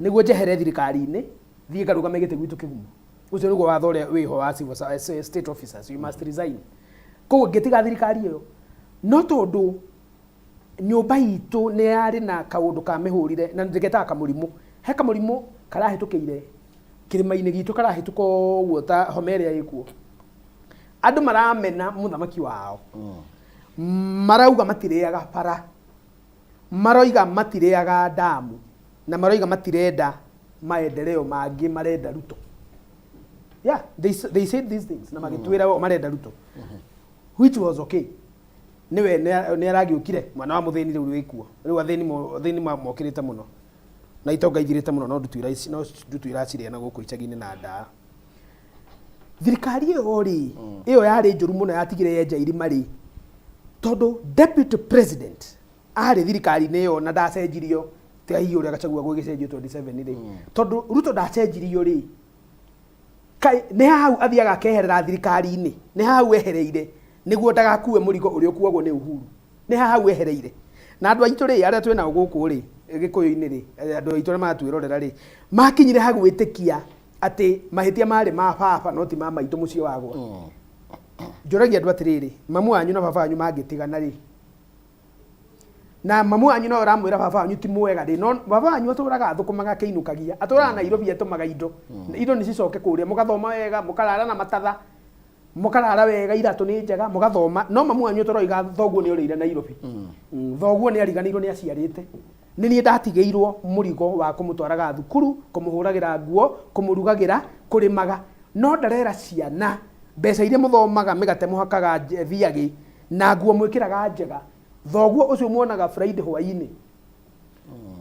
nĩguo njehere thirikari-inĩ thiĩ ngarũgame gĩtĩ gwitũ kĩgumo. Ũcio nĩguo watho ũrĩa wĩho wa civil state officers, you must resign. Koguo ngĩtiga thirikari ĩyo, no tondũ nyũmba itũ nĩ yarĩ na kaũndũ ka mĩhũrĩre na ndĩgetaga kamũrimũ, he kamũrimũ karahĩtũkĩire kĩrĩma-inĩ gitũ, karahĩtũka ũguo ta homa ĩrĩa ĩkuo. Andũ maramena mũthamaki wao, marauga matirĩaga bara, maroiga matirĩaga ndamu, na maroiga matirenda maendeleo mangĩ, marenda Ruto. Yeah, they said these things na magĩtwĩra o marenda Ruto, which was okay. Niwe nĩ aragĩũkire mwana wa mũthĩni rĩu wĩkuo. Rĩu athĩni mokĩrĩte mũno na itonga ithirĩte mũno, no ndutu ici no ndutu iracirĩa na gũkũ icagi-inĩ na ndaa. Thirikari ĩyo rĩ, ĩyo yarĩ njũru mũno, yatigire yenja irima rĩ, tondũ deputy president arĩ thirikari-inĩ ĩyo na ndacenjirio tiga hihi ũrĩa Gachagua gũgĩcenjio 27 rĩ, tondũ Ruto ndacenjirio rĩ, kaĩ nĩ hau athiaga akeherera thirikari-inĩ, nĩ hau ehereire nĩguo ndagakue mũrigo ũrĩa ũkuagwo nĩ Uhuru, nĩ hau ehereire. Na andũ aitũ rĩ, arĩa twĩ nao gũkũ rĩ Gĩkũyũ-inĩ rĩ, andũ aitũ arĩa maratwĩrorera rĩ, makinyire ha gwĩtĩkia atĩ mahĩtia marĩ ma baba no ti ma maitũ mũciĩ wagwa. Njũragia andũ atĩrĩrĩ, mamu wanyu na baba wanyu mangĩtigana rĩ, na mamu wanyu no ũramwĩra baba wanyu ti mwega rĩ, no baba wanyu atũraga athũkũmaga akĩinũkagia, atũraga Nairobi atũmaga indo, indo nĩ cicoke kũrĩa, mũgathoma wega, mũkarara na matatha, mũkarara wega, iratũ nĩ njega, mũgathoma, no mamu wanyu tũroiga thoguo nĩ orĩire Nairobi. Thoguo nĩ ariganĩirwo nĩ aciarĩte. Nĩ niĩ ndatigĩirwo mũrigo wa kũmũtwaraga thukuru, kũmũhũragĩra nguo, kũmũrugagĩra, kũrĩmaga. No ndarera ciana, mbeca iria mũthomaga mĩgate mũhakaga thiagĩ na nguo mwĩkĩraga njega, thoguo ũcio muonaga Friday hwainĩ,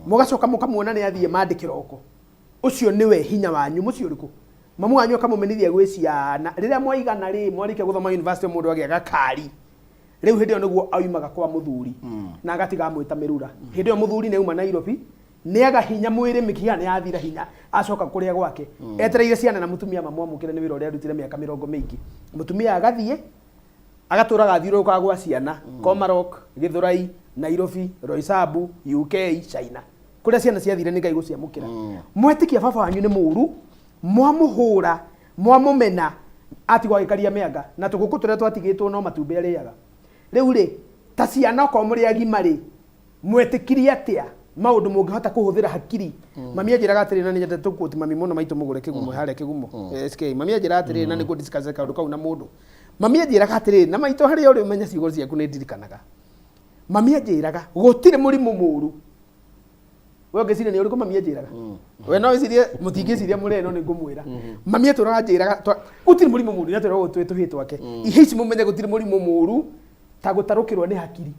mũgacoka mũkamuona nĩ athiĩ Monday kĩroko, ũcio nĩwe hinya wanyu. Mũciĩ ũrĩkũ? Mamu wanyu akamũmenithia gwĩ ciana. Rĩrĩa mwaigana rĩ, mwarĩkia gũthoma university mũndũ agĩa gakari. Rĩu hĩndĩ ĩyo nĩguo aumaga kwa mũthuri na agatiga amwĩta mĩrura. Hĩndĩ ĩyo mũthuri nĩ auma Nairobi, nĩ aga hinya mwĩrĩ, mĩkiha nĩ yathira hinya, acoka kũrĩa gwake. Etereire ciana na mũtumia mamwamũkĩre nĩ wĩra ũrĩa arutire mĩaka mĩrongo mĩingĩ. Mũtumia agathiĩ, agatũraga athiũrũrũkaga gwa ciana, Komarok, Gĩthũrai, Nairobi, Roysambu, UK, China. Kũrĩa ciana ciathire nĩ Ngai gũciamũkĩra. Mwetĩkia baba wanyu nĩ mũru, mwamũhũra, mwamũmena, atigwo agĩkaria mĩanga na tũgũkũ tũrĩa twatigĩtwo no matumbĩ arĩaga. Rĩu rĩ, ta ciana okorwo mũrĩ agima rĩ, mwetĩkirie atĩa maũndũ mũngĩhota kũhũthĩra hakiri? Mami anjĩraga atĩrĩrĩ, na nĩ nyendete gũquote mami mũno, maitũ mũgũre kĩgumo harĩa kĩgumo SK. Mami anjĩraga atĩrĩrĩ, na nĩguo discuss kaũndũ kau na mũndũ. Mami anjĩraga atĩrĩrĩ, na maitũ harĩa ũrĩ ũmenye ciugo ciaku nĩ ndirikanaga. Mami anjĩraga gũtirĩ mũrimũ mũru. We ũngĩciria nĩ ũrĩkũ mami anjĩraga? We no wĩcirie, mũtingĩciria mũrĩ no nĩ ngũmwĩra. Mami atũraga anjĩraga gũtirĩ mũrimũ mũru, nĩ atwĩraga twĩ tũhĩĩ twake. Ihe ici mũmenye gũtirĩ mũrimũ mũru ta gũtarũkĩrwo nĩ hakiri.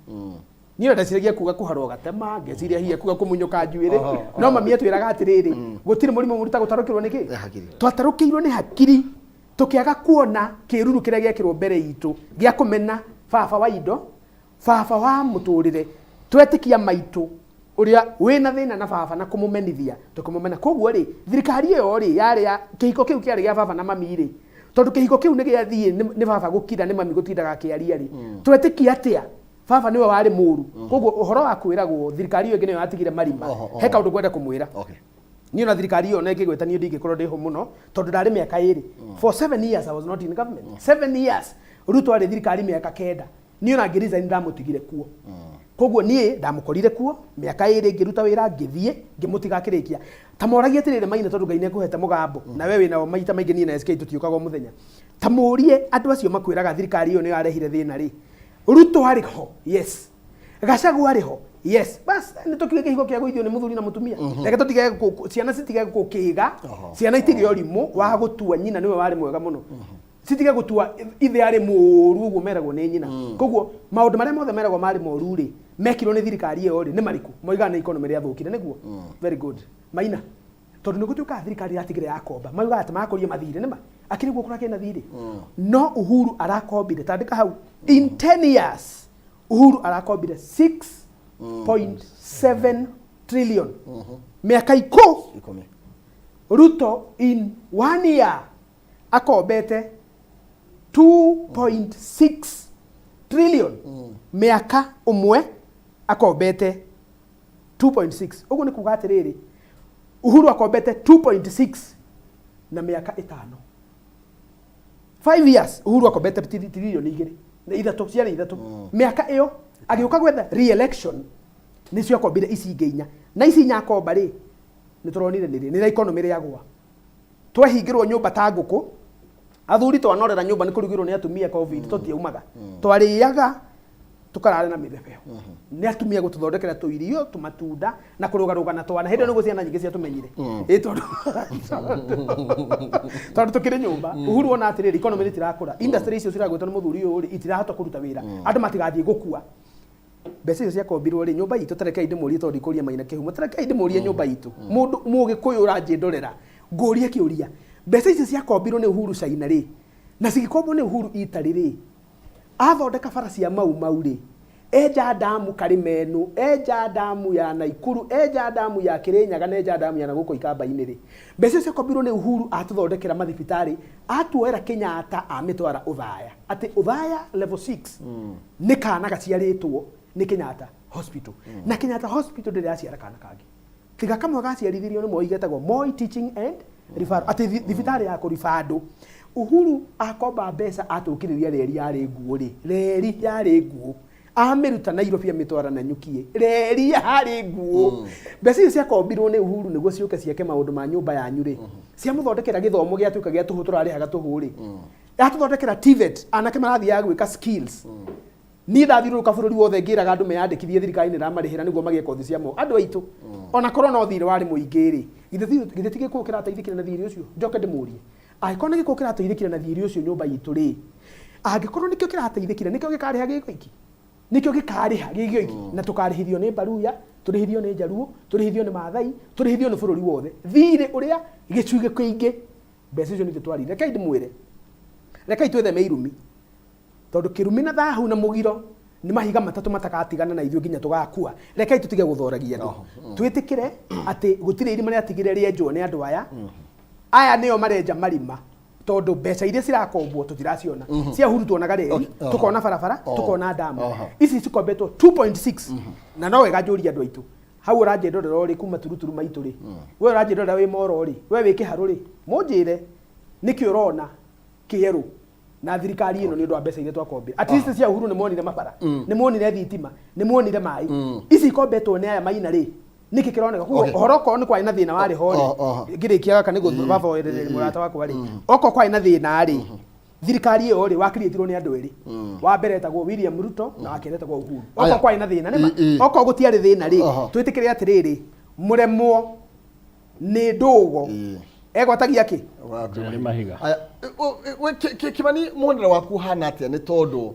Niĩ ona ndeciragia kuga kũharwo gatema, ngeciria hihi kuga kũmunyũka njuĩrĩ. No mami atwĩraga atĩrĩrĩ, gũtirĩ mũrimũ mũru ta gũtarũkĩrwo nĩ kĩ? Twatarũkĩirwo nĩ hakiri tũkĩaga kuona kĩruru kĩrĩa gĩekĩrwo mbere itũ gĩa kũmena baba wa indo, baba wa mũtũrĩre. Twetĩkia maitũ ũrĩa wĩna thĩna na baba na kũmũmenithia tũkĩmũmena. Koguo rĩ, thirikari ĩyo rĩ yarĩ ya kĩhiko kĩu kĩarĩ gĩa baba na mami rĩ, tondũ kĩhiko kĩu nĩ gĩathiĩ nĩ baba gũkira nĩ mami gũtindaga akĩaria rĩ, twetĩkia atĩa baba nĩwe warĩ mũru? Koguo ũhoro wa kwĩragwo thirikari ĩyo ĩngĩ nĩyo yatigire marima, he kaũndũ ngwenda kũmwĩra. Niĩ ona thirikari ĩyo ona ĩngĩgwĩta niĩ ndingĩkorwo ndĩho mũno tondũ ndarĩ mĩaka ĩrĩ. For 7 years I was not in government. 7 years. Ruto arĩ thirikari mĩaka 9. Niĩ ona ngĩ resign ndamũtigire kuo. Koguo niĩ ndamũkorire kuo mĩaka ĩrĩ ngĩruta wĩra ngĩthiĩ ngĩmũtiga akĩrĩkia. Ta moragie atĩrĩrĩ Maina tondũ Ngai nĩekũhete mũgambo na we wĩnao maita maingĩ niĩ na SK tũtiũkaga o mũthenya. Ta mũrie andũ acio makwĩraga thirikari ĩyo nĩyo yarehire thĩna rĩ, Ruto arĩ ho, yes. Gachagua arĩ ho, yes. Bas nĩ tũkiuge kĩhiko kĩa gũithio nĩ mũthuri na mũtumia. Reke tũtige ciana citige gũkĩga, ciana itige ũrimũ wa gũtua nyina nĩwe warĩ mwega mũno. Citige gũtua ithe arĩ mũru ũguo meragwo nĩ nyina. Koguo maũndũ marĩa mothe meragwo marĩ moru rĩ, mekirwo nĩ thirikari ĩyo rĩ, nĩ marĩkũ? Moigaga nĩ economy rĩathũkire nĩguo? Very good. Maina, tondũ nĩ gũtuĩkaga thirikari ĩratigire yakomba, maugaga atĩ marakoria mathirĩ, nĩma? Akĩrĩ guo kũragĩa na thirĩ? No Uhuru arakombire, tandĩka hau, in 10 years Uhuru arakombire 6.7 trillion. Mĩaka 10. Ruto in 1 year akombete 2.6 trillion. Mĩaka ũmwe akombete 2.6. Ũguo nĩ kuga atĩrĩrĩ, Uhuru akombete 2.6 na mĩaka ĩtano. 5 years Uhuru akombete tiririoni igĩrĩ na ithatũ, ciarĩ ithatũ. Mĩaka ĩyo agĩũka gwetha re-election nĩcio akombire ici ingĩ inya. Na ici inya akomba rĩ, nĩ tũronire nĩ rĩ, nĩ economy rĩagwa. Twehingĩrwo nyũmba ta ngũkũ, athuri twanorera nyũmba nĩ kũrugĩrwo nĩ atumia COVID, tũtiaumaga. Twarĩaga tũkarara na mĩbebeo. Nĩ atumia gũtũthondekera tũirio, tũmatunda na kũrũgarũga na twana. Hĩndĩ ĩyo nĩguo ciana nyingĩ ciatũmenyire. Ĩ tondũ tũkĩrĩ nyũmba. Uhuru ona atĩrĩrĩ, economy rĩtirakũra. Industry icio ciragwĩtwo nĩ mũthuri ũyũ rĩ, itirahota kũruta wĩra. Andũ matigathiĩ gũkua. Mbeca icio ciakombirwo rĩ, nyũmba itũ, ta rekei ndĩmũrie tondũ ndikũria Maina kĩhumo, ta rekei ndĩmũrie nyũmba itũ. Mũndũ mũgĩkũyũ ũranjĩndorera, ngũrie kĩũria. Mbeca icio ciakombirwo nĩ Uhuru China rĩ, na cigĩkombwo nĩ Uhuru Italy rĩ, athondeka bara cia Mau Mau rĩ, enja ndamu Karimenu, enja ndamu ya Naikuru, enja ndamu ya Kirinyaga na enja ndamu ya nagũkũ Ikamba-inĩ rĩ, mbeca icio ciakombirwo nĩ Uhuru atũthondekera mathibitarĩ, atuoera Kenyatta amĩtwara Othaya. Atĩ Othaya level 6 nĩ kana gaciarĩtwo nĩ Kenyatta Hospital. Na Kenyatta Hospital ndĩrĩ yaciara kana kangĩ. Tiga kamwe gaciarithirio nĩ Moi getagwo Moi Teaching and Referral. Atĩ thibitarĩ ya kũriba andũ. Uhuru akomba mbeca atũkĩrĩria reri yarĩ nguũ rĩ, reri yarĩ nguũ. Amĩruta Nairobi amĩtwara Nanyuki, reri yarĩ nguũ. Mbeca icio ciakombirwo nĩ Uhuru nĩguo ciũke ciake maũndũ ma nyũmba yanyu rĩ, ciamũthondekera gĩthomo gĩatuĩka gĩa tũhũ tũrarĩhaga tũhũ rĩ. Yatũthondekera TVET, anake marathiaga gwĩka skills. Niĩ ndathiũrũrũka bũrũri wothe ngĩraga andũ meyandĩkithie thirikari nĩ ĩramarĩhĩra nĩguo magĩe kothi cia mo. Andũ aitũ, ona korwo no thirĩ warĩ mũingĩ rĩ, githĩ ti githĩ ti gĩkũyũ kĩrateithĩkire na thirĩ ũcio? Njoke ndĩmũrie. Angĩkorwo nĩ gĩkũyũ kĩrateithĩkire na thirĩ ũcio nyũmba itũ rĩ, angĩkorwo nĩkĩo kĩrateithĩkire, nĩkĩo gĩkarĩha gĩgoiki? Nĩkĩo gĩkarĩha gĩgĩoiki na tũkarĩhithio nĩ Baruya, tũrĩhithio nĩ Njaruo, tũrĩhithio nĩ Maathai, tũrĩhithio nĩ bũrũri wothe. Thirĩ ũrĩa gĩcunjĩ kĩingĩ mbeca icio nithuĩ twarĩire. Rekei ndĩmwĩre, rekei twĩtheme irumi. Tondũ kĩrumi na thahu na mũgiro nĩ mahiga matatũ matagatigana na ithuĩ nginya tũgakua. Rekei tũtige gũthoragia andũ. Twĩtĩkĩre atĩ gũtirĩ irima rĩatigire rĩenjwo nĩ andũ aya. Aya nĩo marenja marima tondũ mbeca iria cirakombwo tũtiraciona. Cia Uhuru tuonaga reri, tũkona barabara, tũkona ndamu. Ici cikombetwo 2.6 na no wega njũrie andũ aitũ. Hau ũranjĩndorera ũrĩ kuma turuturu maitũ rĩ, we ũranjĩndorera wĩ Moro rĩ, we wĩ Kĩharũ rĩ, mũnjĩre nĩkĩ ũrona kĩerũ na thirikari ĩno nĩ ũndũ wa mbeca iria twakombire. At least cia Uhuru nĩ muonire mabara, nĩ muonire thitima, nĩ muonire maĩ. Ici ikombetwo nĩ aya maina rĩ, nĩkĩ kĩroneka? Koguo ũhoro okorwo nĩ kwarĩ na thĩna warĩ ho rĩ, ngĩrĩkia gaka nĩ gũthoerere mũrata wakwa rĩ, okorwo kwarĩ na thĩna rĩ, thirikari ĩyo rĩ wakiriĩtirwo nĩ andũ erĩ. Wa mbere etagwo William Ruto na wa kerĩ etagwo Uhuru. Okorwo kwarĩ na thĩna nĩ ma, okorwo gũtiarĩ thĩna rĩ, twĩtĩkĩre atĩrĩrĩ, mũremwo nĩ ndũgo egwatagia kĩ? Nĩ mahiga. Aya, we Kĩmani, muonere waku ũhana atĩa nĩ tondũ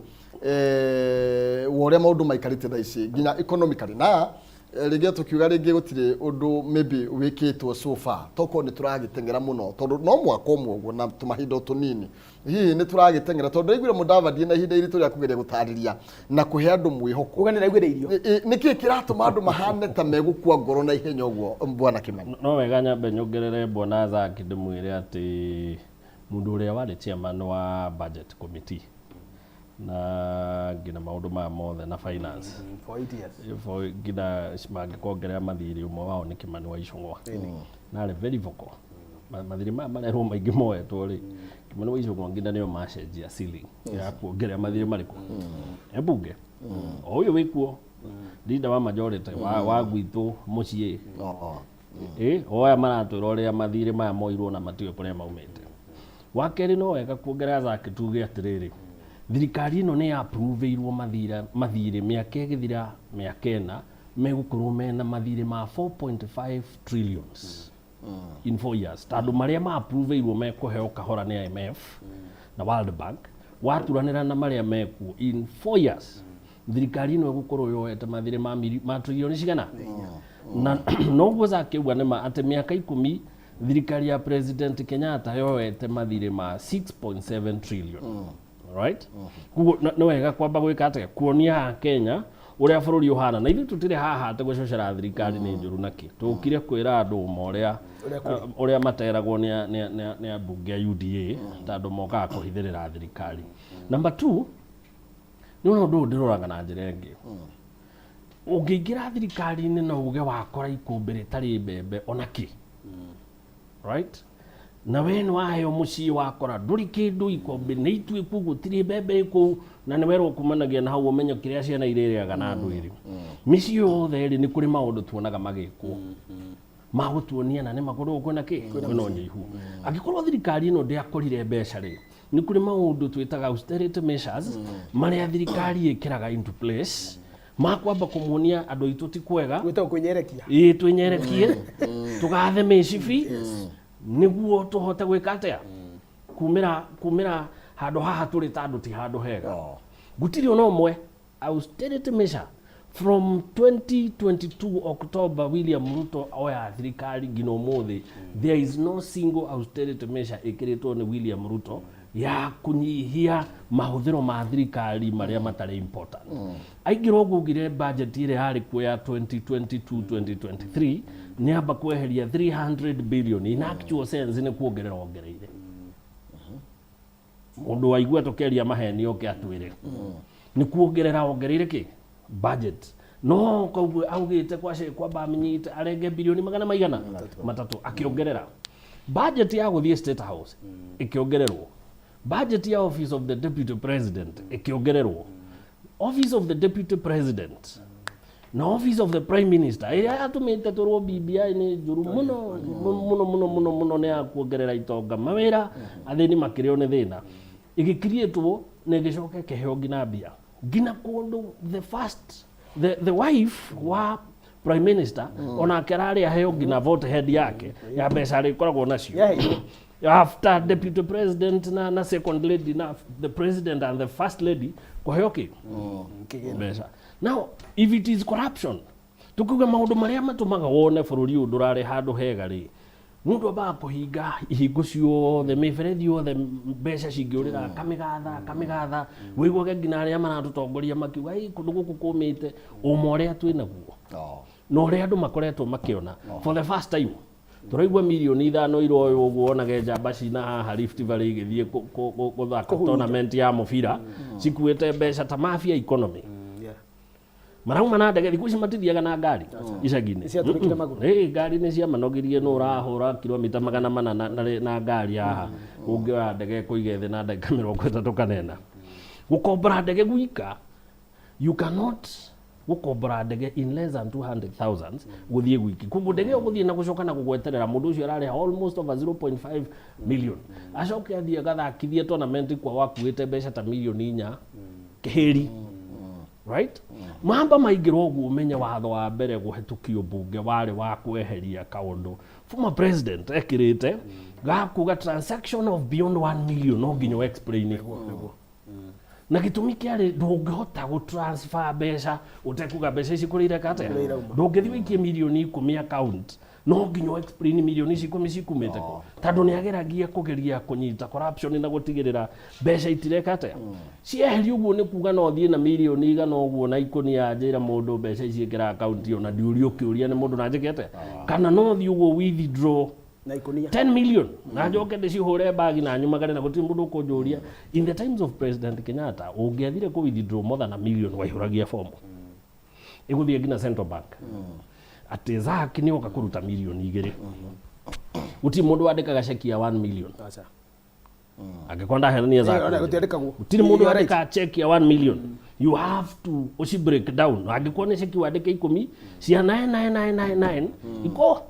wa ũrĩa maũndũ maikarĩte thaa ici nginya economically na rĩngĩ tũkiuga rĩngĩ gũtirĩ ũndũ maybe wĩkĩtwo so far tokorwo nĩ tũragĩteng'era mũno tondũ no mwaka ũmwe ũguo na tũmahinda o tũnini hihi nĩ tũragĩteng'era tondũ ndaiguire Mudavadi na ihinda iritũ rĩa kũgeria gũtarĩria na kũhe andũ mwĩhoko. Uga nĩ ndaiguire irio. Nĩkĩ kĩratũma andũ mahane ta megũkua ngoro na ihenya ũguo bwana Kĩmani? No wega nyambe nyongerere bwana Zack ndĩmwĩre atĩ mũndũ ũrĩa warĩ chairman wa budget committee na nginya maũndũ maya mothe na finance For 8 years. For nginya mangĩkongerera mathirĩ ũmwe wao nĩ Kĩmani wa Ichung'wa na arĩ very vocal. Mathirĩ maya marerwo maingĩ moetwo rĩ, Kĩmani wa Ichung'wa nginya nĩo macenjia ceiling ya kuongerera mathirĩ marĩkũ e mbunge o ũyũ wĩkuo leader wa majority wa gwitũ mũciĩ o aya maratwĩra ũrĩa mathirĩ maya moirwo na matiũĩ kũrĩa maumĩte. Wa kerĩ no wega kuongerera Zack tuge atĩrĩrĩ, thirikari ĩno nĩ ya-approve-irwo mathirĩ mĩaka ĩgĩthira mĩaka ĩna megũkorwo mena mathirĩ ma 4.5 trillions in 4 years tondũ marĩa ma-approve-irwo mekũheo kahora nĩ IMF na World Bank waturanĩra na marĩa mekuo in 4 years thirikari ĩno ĩgũkorwo yoete mathirĩ ma trilioni cigana na noguo Zack auga nĩ ma atĩ mĩaka 10 thirikari ya President Kenyatta yoete mathirĩ ma 6.7 trillion. Right? Koguo nĩ wega kwamba gwĩka atĩa kuonia Kenya ũrĩa bũrũri ũhana na ithuĩ tũtirĩ haha atĩ gũcocera thirikari nĩ njũru nakĩ tũkire kwĩra andũ ma ũrĩa materagwo nĩ ambunge a UDA tondũ mokaga kũhithĩrĩra thirikari. Number 2 nĩ ũndũ ũyũ ndĩroraga na njĩra ĩngĩ. Ũngĩingĩra thirikari-inĩ na uge wakora ikũmbĩ rĩtarĩ mbembe ona kĩ, right? Na we nĩ waheo mũciĩ wakora ndũrĩ kĩndũ ikũmbĩ nĩ ituĩku gũtirĩ mbembe kũu na nĩ werwo kumanagia na hau ũmenye kĩrĩa ciana irĩrĩaga na andũ erĩ. Mĩciĩ yothe rĩ nĩ kũrĩ maũndũ tuonaga magĩkwo magũtuonia na nĩ makũrũ kwĩna kĩ kwĩna ũnyihu. Angĩkorwo thirikari ĩno ndĩakorire mbeca rĩ, nĩ kũrĩ maũndũ twĩtaga austerity measures marĩa thirikari ĩkĩraga into place makwamba kũmuonia andũ aitũ ti kwega. Gwĩtagwo kwĩnyerekia. Ĩĩ twĩnyerekie tũgathe mĩcibi nĩguo tũhote gwĩka atĩa kumĩra handũ haha tũrĩ ta andũ ti handũ hega. Gũtirĩ ona ũmwe austerity measure from 2022 October William Ruto oya thirikari nginya ũmũthĩ there is no single austerity measure ĩkĩrĩtwo nĩ William Ruto ya kũnyihia mahũthĩro ma thirikari marĩa matarĩ important. Aingĩra ũguo augire budget ĩrĩa yarĩ kuo ya 2022-2023 nĩ amba kweheria 300 billion in actual sense nĩ kuongerera ongereire. Mũndũ waigua tũkĩaria maheni oke atwĩre nĩ kuongerera ongereire kĩ budget no koguo augĩte kwamba amenyite arenge bilioni magana maigana matatũ akĩongerera budget ya gũthiĩ State House ĩkĩongererwo, budget ya office of the deputy president ĩkĩongererwo, office of the deputy president na office of the prime minister ĩrĩa yatũmĩte tũrwo BBI nĩ njũru mũno mũno mũno mũno mũno nĩ ya kuongerera itonga mawĩra athĩni makĩrĩo nĩ thĩna ĩgĩkiriĩtwo na ĩgĩcoka ĩkĩheo nginya mbia. Nginya kũndũ the first the wife wa prime minister onake ararĩ aheo nginya vote head yake ya mbeca arĩkoragwo nacio Yaheirwo. After deputy president na second lady na the president and the first lady kũheo kĩ mbeca. Now if it is corruption, tukiuga maũndũ marĩa matũmaga wone bũrũri ũyũ ndũrarĩ handũ hega rĩ, mũndũ ambaga kũhinga ihingo ciothe, mĩberethi yothe mbeca cingĩũrĩra, kamĩgatha kamĩgatha, wĩiguage nginya arĩa maratũtongoria makiuga, "Ĩ, kũndũ gũkũ kũmĩte." Ũma ũrĩa twĩ naguo na ũrĩa andũ makoretwo makĩona, for the first time tũraigua mirioni 5 iroywo ũguo, onage njamba cina haha Rift Valley igĩthiĩ gũthaka Kũhurunja. Tournament ya mũbira cikuĩte mbeca ta mafia economy. Marauma na ndege thikũ ici, matithiaga na ngari icagi-inĩ. Nĩciatũrĩkire magũrũ. Ĩ, ngari nĩ ciamanogirie. Nũ ũrahũra kilomita 400 na ngari haha, ũngĩoya ndege ĩkũige thĩ na ndagĩka 34? Gũkombora ndege gwika, you cannot gũkombora ndege in less than 200,000 gũthiĩ gwiki. Koguo ndege ĩyo gũthiĩ na gũcoka na gũgweterera, mũndũ ũcio ararĩha almost over 0.5 million, acoke athiĩ agathakithie tournament kwa wakuĩte mbeca ta mirioni 4 kĩhĩri, right? Mamba maingĩra ũguo, ũmenye watho wa mbere kũhetũkio mbunge warĩ wa kweheria kaũndũ former president ekĩrĩte gakuga transaction of beyond 1 million no nginya explain, na gĩtũmi kĩarĩ ndũngĩhota gũ transfer mbeca ũtekuga mbeca ici kũrĩa ireka atĩa. Ndũngĩthiĩ wĩikie mirioni 10 account, no nginya explain mirioni ici 10 cikumĩte kũ, tondũ nĩ ageragia kũgeria kũnyita corruption na gũtigĩrĩra mbeca itireka atĩa. Cieherio ũguo nĩ kuga no thiĩ na mirioni 100 ũguo na ikũnia, njĩra mũndũ mbeca ici ĩkĩra account ĩyo na ndiũrio kĩũria nĩ mũndũ na njĩke atĩa, kana no thiĩ ũguo withdraw na ikũnia 10 million na njoke ndĩcihũre bagi na nyumagare na gũtirĩ mũndũ ũkũnjũria. In the times of President Kenyatta, ũngĩathire kũ withdraw more than a million, waihũragia fomu ĩgũthiĩ nginya Central Bank atĩ Zack nĩ oka kũruta mirioni 2. Gũtirĩ mũndũ wandĩkaga ceki ya 1 million. Aca. Angĩkorwo ndahenania, Zack, Eh, ona gũtiandĩkagwo. gũtirĩ mũndũ You are right. wandĩkaga check ya 1 million. You have to ũci break down. Angĩkorwo nĩ ceki wandĩke 10 cia 99999 iko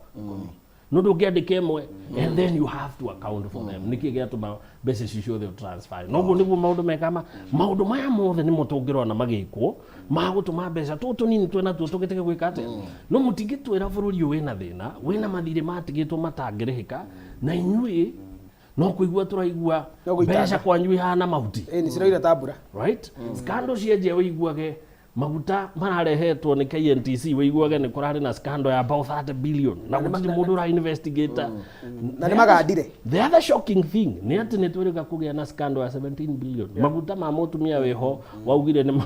no ndũngĩandĩka ĩmwe, and then you have to account for them nĩkĩ gĩatũma mbeca icio ciothe transfer. Noguo nĩguo maũndũ mekama. Maũndũ maya mothe nĩmo tũngĩrona magĩkwo ma gũtũma mbeca tũtũ tũnini twĩna tuo tũgĩtige gwĩka atĩa. No mũtingĩtwĩra bũrũri ũyũ wĩna thĩna, wĩna mathirĩ matigĩtwo matangĩrĩhĩka, na inyuĩ no kũigua tũraigua No gũitanga. Mbeca kwanyu ihana mahuti. Ĩ, nĩ ciraira ta mbura. Right, scandal cienjia, wĩiguage maguta mararehetwo nĩ KNTC, wĩiguage nĩ kũrarĩ na scandal ya about 30 billion na gũtirĩ mũndũ ũra investigate. Na nĩ magandire. The other shocking thing nĩ atĩ nĩ twĩrĩga kũgĩa na scandal ya 17 billion maguta ma mũtumia wĩho waugire nĩ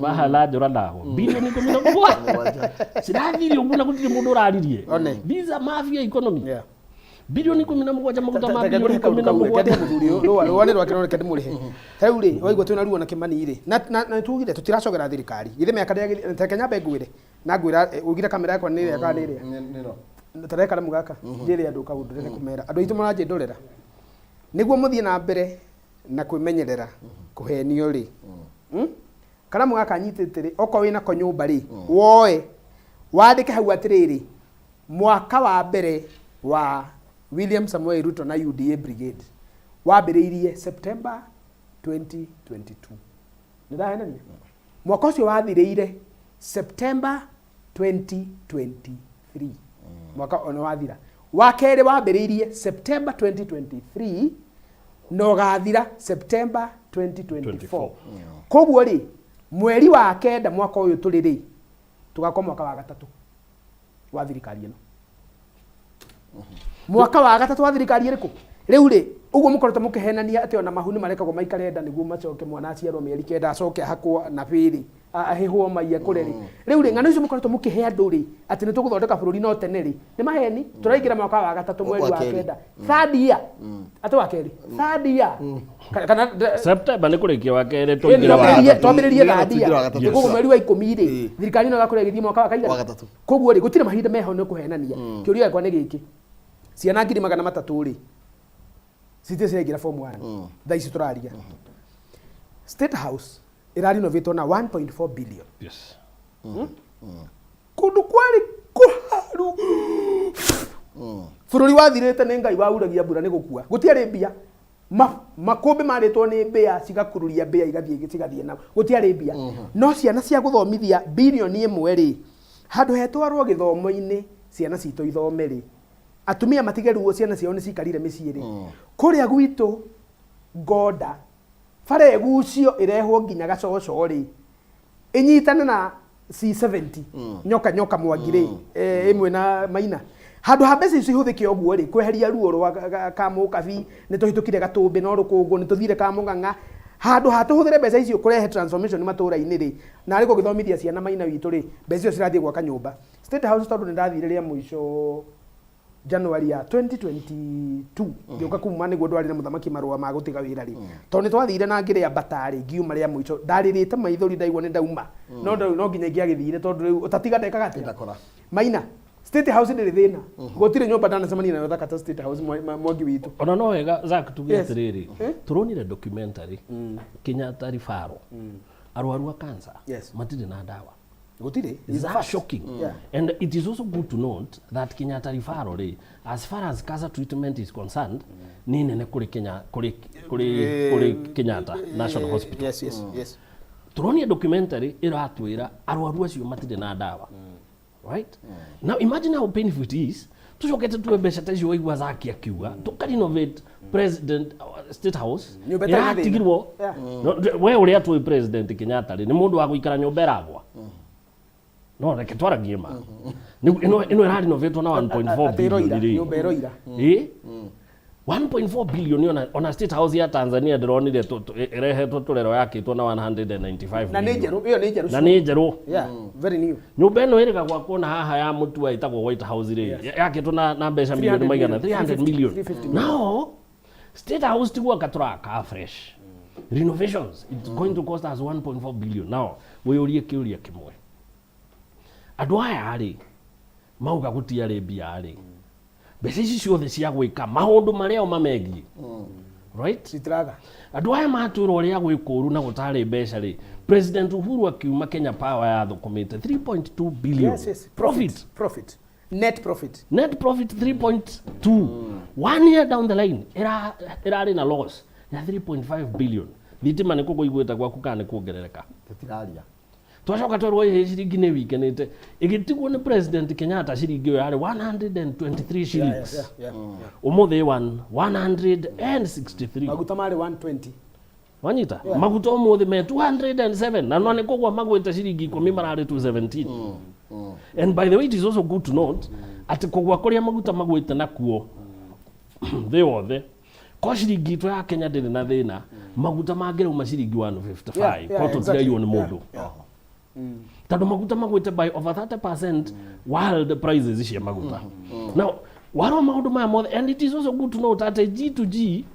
mahala njũra ndaho bilioni 17 cirathire ũguo na gũtirĩ mũndũ ũraririe. One. These are mafia economy. Bilioni 17, maguta ma Reke bilioni ngũrĩhe kaũndũ ikũmi na kau, reke mũgwanja ndĩhe mũthuri ũyũ, rũa nĩ rwake no reke ndĩmũrĩhe. Ta rĩu rĩ, waigua twĩna ruo na Kĩmani rĩ, na nĩtugire tũtiracogera thirikari. Githĩ mĩaka ndĩagĩrĩire, reke nyambe ngwĩre na ngwĩra ugire kamera yakwa nĩ ĩrĩa kana nĩ ĩrĩa tareke karamu gaka njĩre andũ kaũndũ ndĩrenda kũmera andũ aitũ maranjĩndorera nĩguo mũthiĩ na mbere na kwĩmenyerera kũhenio rĩ. Karamu gaka nyitĩte rĩ, okorwo wĩnako nyũmba rĩ, woe wandĩke hau atĩrĩrĩ, mwaka wa mbere wa William Samoei Ruto na UDA Brigade wambĩrĩirie September 2022. Nĩ ndahenania? Mwaka ũcio wathirĩire September 2023, mwaka ona wathira. Wa kerĩ wambĩrĩirie September 2023 na ũgathira September 2024. Koguo rĩ, mweri wa kenda mwaka ũyũ tũrĩ rĩ, tũgakorwo mwaka wa gatatũ wa thirikari ĩno. Mwaka wa gatatũ wa thirikari ĩrĩkũ rĩu rĩ? Ũguo mũkoretwo mũkĩhenania atĩ ona mahu nĩ marekagwo maikare nda nĩguo macoke mwana aciarwo mĩeri 9 acoke ahakwo na bĩrĩ ahĩhwo mai akũre rĩ. Rĩu rĩ, ng'ano icio mũkoretwo mũkĩhe andũ rĩ, atĩ nĩ tũgũthondeka bũrũri no tene rĩ, nĩ maheni. Tũraingĩra mwaka wa gatatũ mweri Wa wa kerĩ. kenda, third year, atĩ wa kerĩ, third year. Kana September nĩ kũrĩkia wa kerĩ, tũingĩre wa gatatũ. Twambĩrĩrie Tũingĩre third year. wa gatatũ. Koguo mweri wa 10 rĩ, thirikari ĩno ĩgakorwo ĩgĩthiĩ mwaka wa kaigana? Wa gatatũ. Koguo rĩ, gũtirĩ mahinda meho nĩ kũhenania. Kĩũria gĩakwa nĩ gĩkĩ, ciana 300,000 rĩ, citirĩ ciraingĩra form 1 thaa ici tũraria? State House ĩrarinovatwo na 1.4 billion. Kũndũ kwarĩ kũharu, bũrũri wathirĩte, nĩ Ngai wauragia mbura nĩ gũkua, gũtiarĩ mbia. Makũmbĩ marĩtwo nĩ mbĩa cigakururia mbĩa igathiĩ cigathiĩ na gũtiarĩ mbia. No ciana cia gũthomithia 1 billion rĩ, handũ hetwarwo gĩthomo-inĩ, ciana citũ ithome rĩ, atumia matige ruo, ciana ciao nĩ cikarire mĩciĩ rĩ. Kũrĩa gwitũ Ngonda bara ĩgucio ĩrehwo nginya Gacoco rĩ, ĩnyitane na C70 nyoka nyoka Mwangi rĩ, ĩmwe na Maina, handũ ha mbeca icio ihũthĩke ũguo rĩ, kweheria ruo rwa Kamũkabi, nĩ tũhĩtũkire Gatũmbĩ no rũkũngũ, nĩ tũthire Kamũng'ang'a, handũ ha tũhũthĩre mbeca icio kũrehe transformation matũũra-inĩ rĩ, na arĩ gũgĩthomithia ciana Maina witũ rĩ, mbeca icio cirathiĩ gwaka nyũmba State House. Tondũ nĩ ndathire rĩa mũico January ya 2022 ngĩũka kuma nĩguo ndwarire mũthamaki marũa ma gũtiga wĩra rĩ, tondũ nĩ twathire na ngĩrĩa mbatarĩ, ngiuma rĩa mũico ndarĩrĩte maithori, ndaigua nĩ ndauma, no no nginya ingĩagĩthire tondũ rĩu ũtatiga ndekaga atĩa. Maina, State House ndĩrĩ thĩna, gũtirĩ nyũmba ndanacemania nayo thaka ta State House, Mwangi witũ. Ona no wega Zack tuge atĩrĩrĩ, Eh? tũronire documentary Kenyatta Referral, arwaru a cancer matirĩ na ndawa. Gũtirĩ. Is that shocking? Yeah. And it is also good to note that Kenyatta Referral rĩ, as far as cancer treatment is concerned, nĩ nene kũrĩ Kenya, kũrĩ Kenyatta National Hospital. Tũronia documentary ĩratwĩra arwaru acio matirĩ na ndawa. Right? Now imagine how painful it is. Tucokete tuwe mbeca ta icio waigua Zaki akiuga tũkarenovate President State House Nyũmba ĩtarĩ na thĩna. ĩratigirwo. No, we ũrĩa tũĩ President Kenyatta rĩ, nĩ mũndũ wa gũikara nyũmba ĩragwa, no reke twaragie ma. Ĩno ĩrarenovatwo na 1.4 Atĩ billion ĩroira, rĩ. nyũmba ĩroira. Ĩ 1.4 billion, ona State House ya Tanzania ndĩronire ĩrehetwo tũrero yakĩtwo na 195 Na nĩ million. njerũ, ĩyo nĩ njerũ. Na nĩ njerũ. Yeah, very new. Nyũmba ĩno ĩrĩga gwakwo na haha ya mũtua ĩtagwo White House rĩ, yakĩtwo na mbeca milioni 300 maigana? Million. 300 million. 350 million. Now State House ti gwaka tũraka fresh, renovations, it's going to cost us 1.4 billion. Now wĩyũrie kĩũria kĩmwe, andũ aya rĩ mauga gũtiarĩ mbia rĩ, mbeca ici ciothe cia gwĩka maũndũ marĩa o mamegiĩ, right? Citiraga. Andũ aya matwĩra ũrĩa gwĩ kũũru na gũtarĩ mbeca rĩ, President Uhuru akiuma, Kenya Power yathũkũmĩte 3.2 billion Yes. profit. Profit. Net profit. Net profit 3.2. One year down the line ĩrarĩ na loss ya 3.5 billion. Thitima nĩ kũgwa igwĩta gwaku kana nĩ kuongerereka? Tũtiraria. Twacoka twerwo ĩhĩ ciringi nĩ wikenĩte, ĩgĩtigwo nĩ President Kenyatta ciringi ĩyo yarĩ 123 shillings, ũmũthĩ 163. Maguta marĩ 120. Wanyita? Maguta ũmũthĩ me 207 na no nĩ kũgwa magwĩte ciringi 10, mararĩ 217. And by the way, it is also good to note atĩ kũgwa kũrĩa maguta magwĩte nakuo thĩ yothe, ko ciringi itũ ya Kenya ndĩrĩ na thĩna, maguta mangĩrauma ciringi 155, ko tũtiraiywo nĩ mũndũ, tondũ maguta magwĩte by over 30% world prices cia maguta. Now warora maũndũ maya mothe, and it is also good to note atĩ G to G,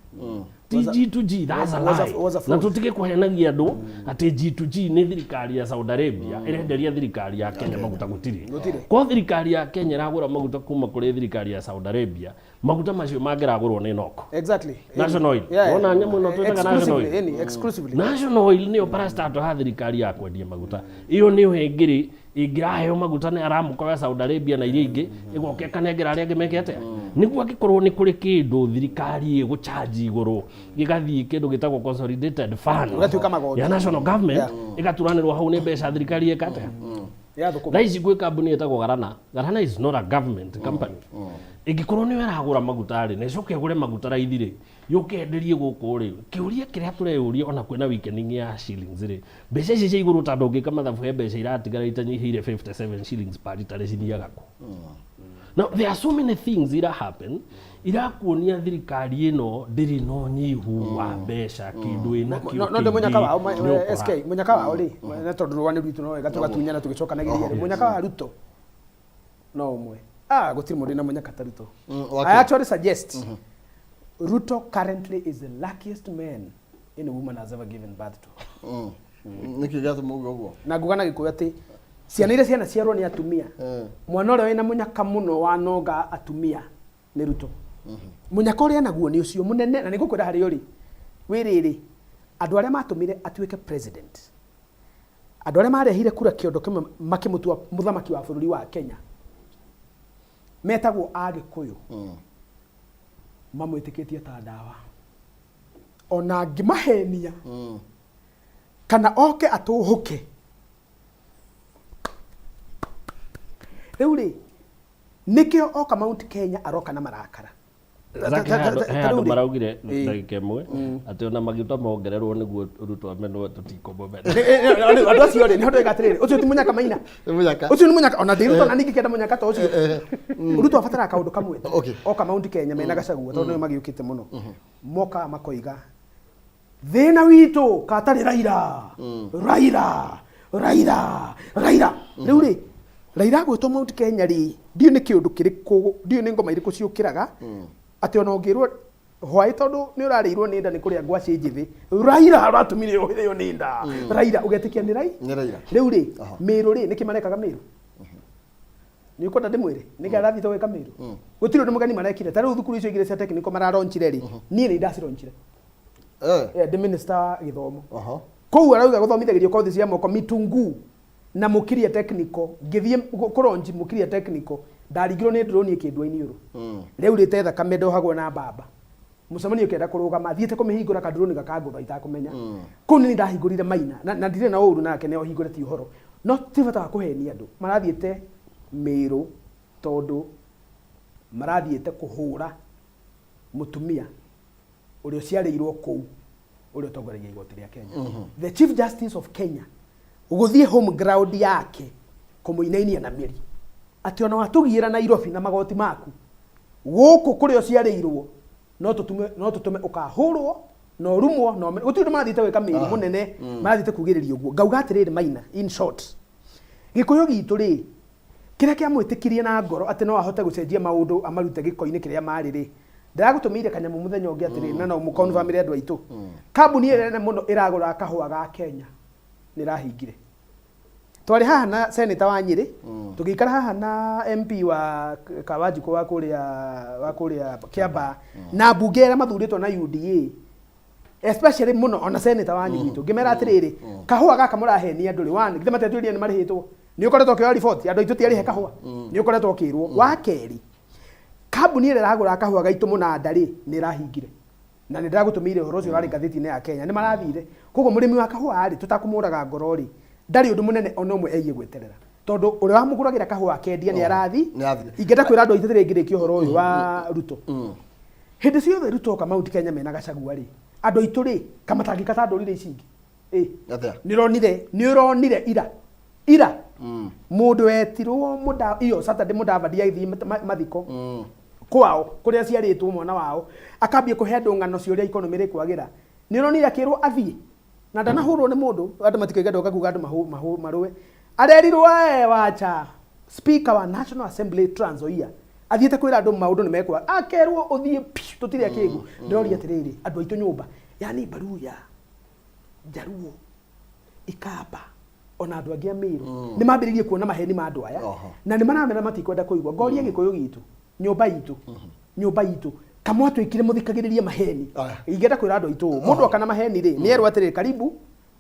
ti G to G, that's a lie. Was a Na fraud. tũtige kũhenagia andũ atĩ G to G nĩ thirikari ya Saudi Arabia ĩrenderia thirikari ya Kenya maguta. Gũtirĩ. Gũtirĩ. Ko thirikari ya Kenya ĩragũra maguta kuma kũrĩ thirikari ya Saudi Arabia, maguta macio mangĩragũrwo nĩ NOC. National Oil. Wona nyamũ ĩno twĩtaga National Oil? Exclusively, any, exclusively. National Oil nĩyo parastatal ya thirikari ya kwendia maguta. Ĩyo nĩyo ĩngĩrĩ ĩngĩraheo maguta nĩ Aramco ya Saudi Arabia na iria ingĩ, ĩgoka ĩkanengera arĩa angĩ meke atĩa, nĩguo angĩkorwo nĩ kũrĩ kĩndũ thirikari ĩgũcharge igũrũ gĩgathiĩ kĩndũ gĩtagwo consolidated fund Gĩgatuĩka magoti. ya national government, ĩgaturanĩrwo hau nĩ mbeca thirikari ĩka atĩa. Ya thũkũma. Thaa ici gwĩ kambuni ĩtagwo Garana. Garana is not a government company. Ĩngĩkorwo nĩyo ĩragũra maguta rĩ, na ĩcoke ĩgũre maguta raithi rĩ, yũke enderie gũkũ rĩ, kĩũria kĩrĩa tũreyũria, ona kwĩna weakening ya shillings rĩ, mbeca ici cia igũrũ, tondũ ũngĩka mathabu he mbeca iratigara itanyihĩire 57 shillings per litre rĩ, cithiaga kũ? Now there are so many things ira happen irakuonia thirikari ĩno ndĩrĩ na ũnyihu wa mbeca, kĩndũ ĩnakĩo. No ndĩ mũnyaka wao kĩingĩ nĩ ũkora. SK mũnyaka wao rĩ, na tondũ rũa nĩ rwitũ no wega tũgatunyana tũgĩcokanagĩrĩria rĩ, mũnyaka wa Ruto no ũmwe, gũtirĩ mũndũ wĩna mũnyaka ta Ruto. I actually suggest Ruto currently is the luckiest man any woman has ever given birth to. Nĩkĩ gĩatũma uge ũguo? Na nguga na Gĩkũyũ atĩ ciana iria cianaciarwo nĩ atumia, mwana ũrĩa wĩna mũnyaka mũno wanonga atumia nĩ Ruto. Mũnyaka ũrĩa naguo nĩ ũcio mũnene, na nĩ ngũkwĩra harĩa ũrĩ wĩ rĩrĩ, andũ arĩa matũmire atuĩke president, andũ arĩa marehire kura kĩondo kĩmwe makĩmũtua mũthamaki wa bũrũri wa Kenya, metagwo Agĩkũyũ, mamwĩtĩkĩtie ta ndawa. Ona angĩmahenia kana oke atũhũke. Rĩu rĩ, nĩkĩo oka Mount Kenya aroka na marakara. Zaki, he Ta andũ rĩu rĩ, maraugire ndagĩka ĩmwe atĩ ona maguta mongererwo nĩguo Ruto amenwo tũtikũmũmena. Andũ acio rĩ, nĩho ndoiga atĩrĩrĩ, ũcio ti mũnyaka Maina. Ũcio nĩ mũnyaka, ona ndĩ Ruto na ningĩ kĩenda mũnyaka ta ũcio. Ruto abataraga kaũndũ kamwe tu. Oka Mount Kenya mena Gachagua tondũ nĩo magĩũkĩte mũno. Mokaga makoiga thĩna witũ katarĩ Raila, Raila, Raila, Raila. Rĩu rĩ, Raila agwĩtwo Mount Kenya rĩ, ndiũĩ nĩ kĩũndũ kĩrĩkũ, ndiũĩ nĩ ngoma irĩkũ ciũkĩraga atĩ ona ũngĩrwo hwaĩ tondũ nĩ ũrarĩirwo nĩ nda nĩ kũrĩa ngwacĩ njĩthĩ, Raila ũratũmire ũrĩo nĩ nda, Raila ũgetĩkia nĩ Raila. Nĩ Raila. Rĩu rĩ, Mĩrũ rĩ, nĩkĩ marekaga Mĩrũ? Nĩ ũkwenda ndĩmwĩre nĩkĩ arathiĩte gwĩka Mĩrũ? Gũtirĩ ũndũ mũgeni marekire. Ta rĩu thukuru icio igĩrĩ cia technical mararonchire rĩ, niĩ nĩ ndacironchire. Ndĩ minister wa gĩthomo. Kũu arauga gũthomithagĩrio kothi cia moko mitunguu na Mũkiria technical. Ngĩthiĩ kũronji Mũkiria technical, ndaringirwo nĩ drone ĩkĩndua iniũrũ. Rĩu rĩte thakame ndohagwo na mbamba. Mũcemanio ũkĩenda kũrũgama, thiĩte kũmĩhingũra kadrone gakangũtha itakũmenya. Kũu nĩ ndahingũrire Maina na ndirĩ na ũru nake nĩ ohingũre ti ũhoro. No ti bata wa kũhenia andũ. Marathiĩte Mĩrũ tondũ marathiĩte kũhũra mũtumia ũrĩa ũciarĩirwo kũu ũrĩa ũtongoragia igoti rĩa Kenya. The Chief Justice of Kenya gũthiĩ home ground yake kũmũinainia na mĩri atĩ ona watũgiĩra Nairobi na magoti maku gũkũ kũrĩa ũciarĩirwo no tũtũme ũkahũrwo na ũrumwo na gũtirĩ ũndũ marathiĩte gwĩka Mĩrũ mũnene, marathiĩte kugĩrĩria ũguo. Ngauga atĩrĩrĩ Maina, in short, Gĩkũyũ gitũ rĩ, kĩrĩa kĩamwĩtĩkirie na ngoro atĩ no ahote gũcenjia maũndũ amarute gĩko-inĩ kĩrĩa marĩ rĩ, ndĩragũtũmĩire kanyamũ mũthenya ũngĩ atĩrĩ, na no mũconfirmĩre andũ aitũ, kambuni ĩrĩa nene mũno ĩragũraga kahũa ga Kenya nĩ ĩrahingire. Twarĩ haha na senator wa Nyĩrĩ, tũgĩikara haha na MP wa Kawanjikũ wa kũrĩa Kĩambaa, na mbunge arĩa mathurĩtwo na UDA, especially mũno ona senator wanyu gwitũ, ngĩmera atĩrĩrĩ, kahũa gaka mũrahenia andũ rĩ, one, githĩ matetwĩrire nĩ marĩhĩtwo? Nĩ ũkoretwo ũkĩoya riboti, andũ aitũ ti arĩhe kahũa? Nĩ ũkoretwo ũkĩrwo. Wa kerĩ, kambuni ĩrĩa ĩragũra kahũa gaitũ mũnanda rĩ, nĩ ĩrahingire. Na nĩ ndĩragũtũmĩire ũhoro ũcio ũrarĩ ngathĩti-inĩ ya Kenya, nĩ marathire. Koguo mũrĩmi wa kahũa rĩ, tũtakũmũraga ngoro rĩ, ndarĩ ũndũ mũnene ona ũmwe egiĩ gweterera. Tondũ ũrĩa wamũgũragĩra kahũa akendia nĩ arathi. Ingĩenda kwĩra andũ aitũ atĩrĩrĩ ngĩrĩkia ũhoro ũyũ wa Ruto. Hĩndĩ ciothe Ruto oka Mount Kenya mena Gachagua rĩ, andũ aitũ rĩ, kamatangĩka ta ndũrĩrĩ ici ingĩ. Nĩ ũronire ira. Ira. Mũndũ wetirwo iyo Saturday Mudavadi agĩthiĩ mathiko. Kwao, kũrĩa aciarĩtwo mwana wao, akambia kũhe andũ ng'ano cia ũrĩa economy ĩrĩkwagĩra. Nĩ ũronire akĩrwo athiĩ. Na ndanahũrwo nĩ mũndũ, andũ matikoige ndoka kuga andũ marũe. Arerirwo wacha Speaker wa National Assembly Trans Nzoia athiĩte kwĩra andũ maũndũ nĩ mekwa, akerwo ũthiĩ piu, tũtirĩ akĩgu. Ndĩroria atĩrĩrĩ, andũ aitũ nyũmba, yani Baruya, Jaruo, Ikamba, ona andũ angĩ a Meru, nĩ mambĩrĩirie kuona maheni ma andũ aya, na nĩ maramera matikwenda kũigua. Ngoria Gĩkũyũ gitũ, nyũmba itũ, nyũmba itũ, kamwatwĩkire mũthikagĩrĩrie maheni. Ingĩenda kwĩra andũ aitũ ũũ, mũndũ oka na maheni rĩ, nĩ erwo atĩrĩrĩ, karibu,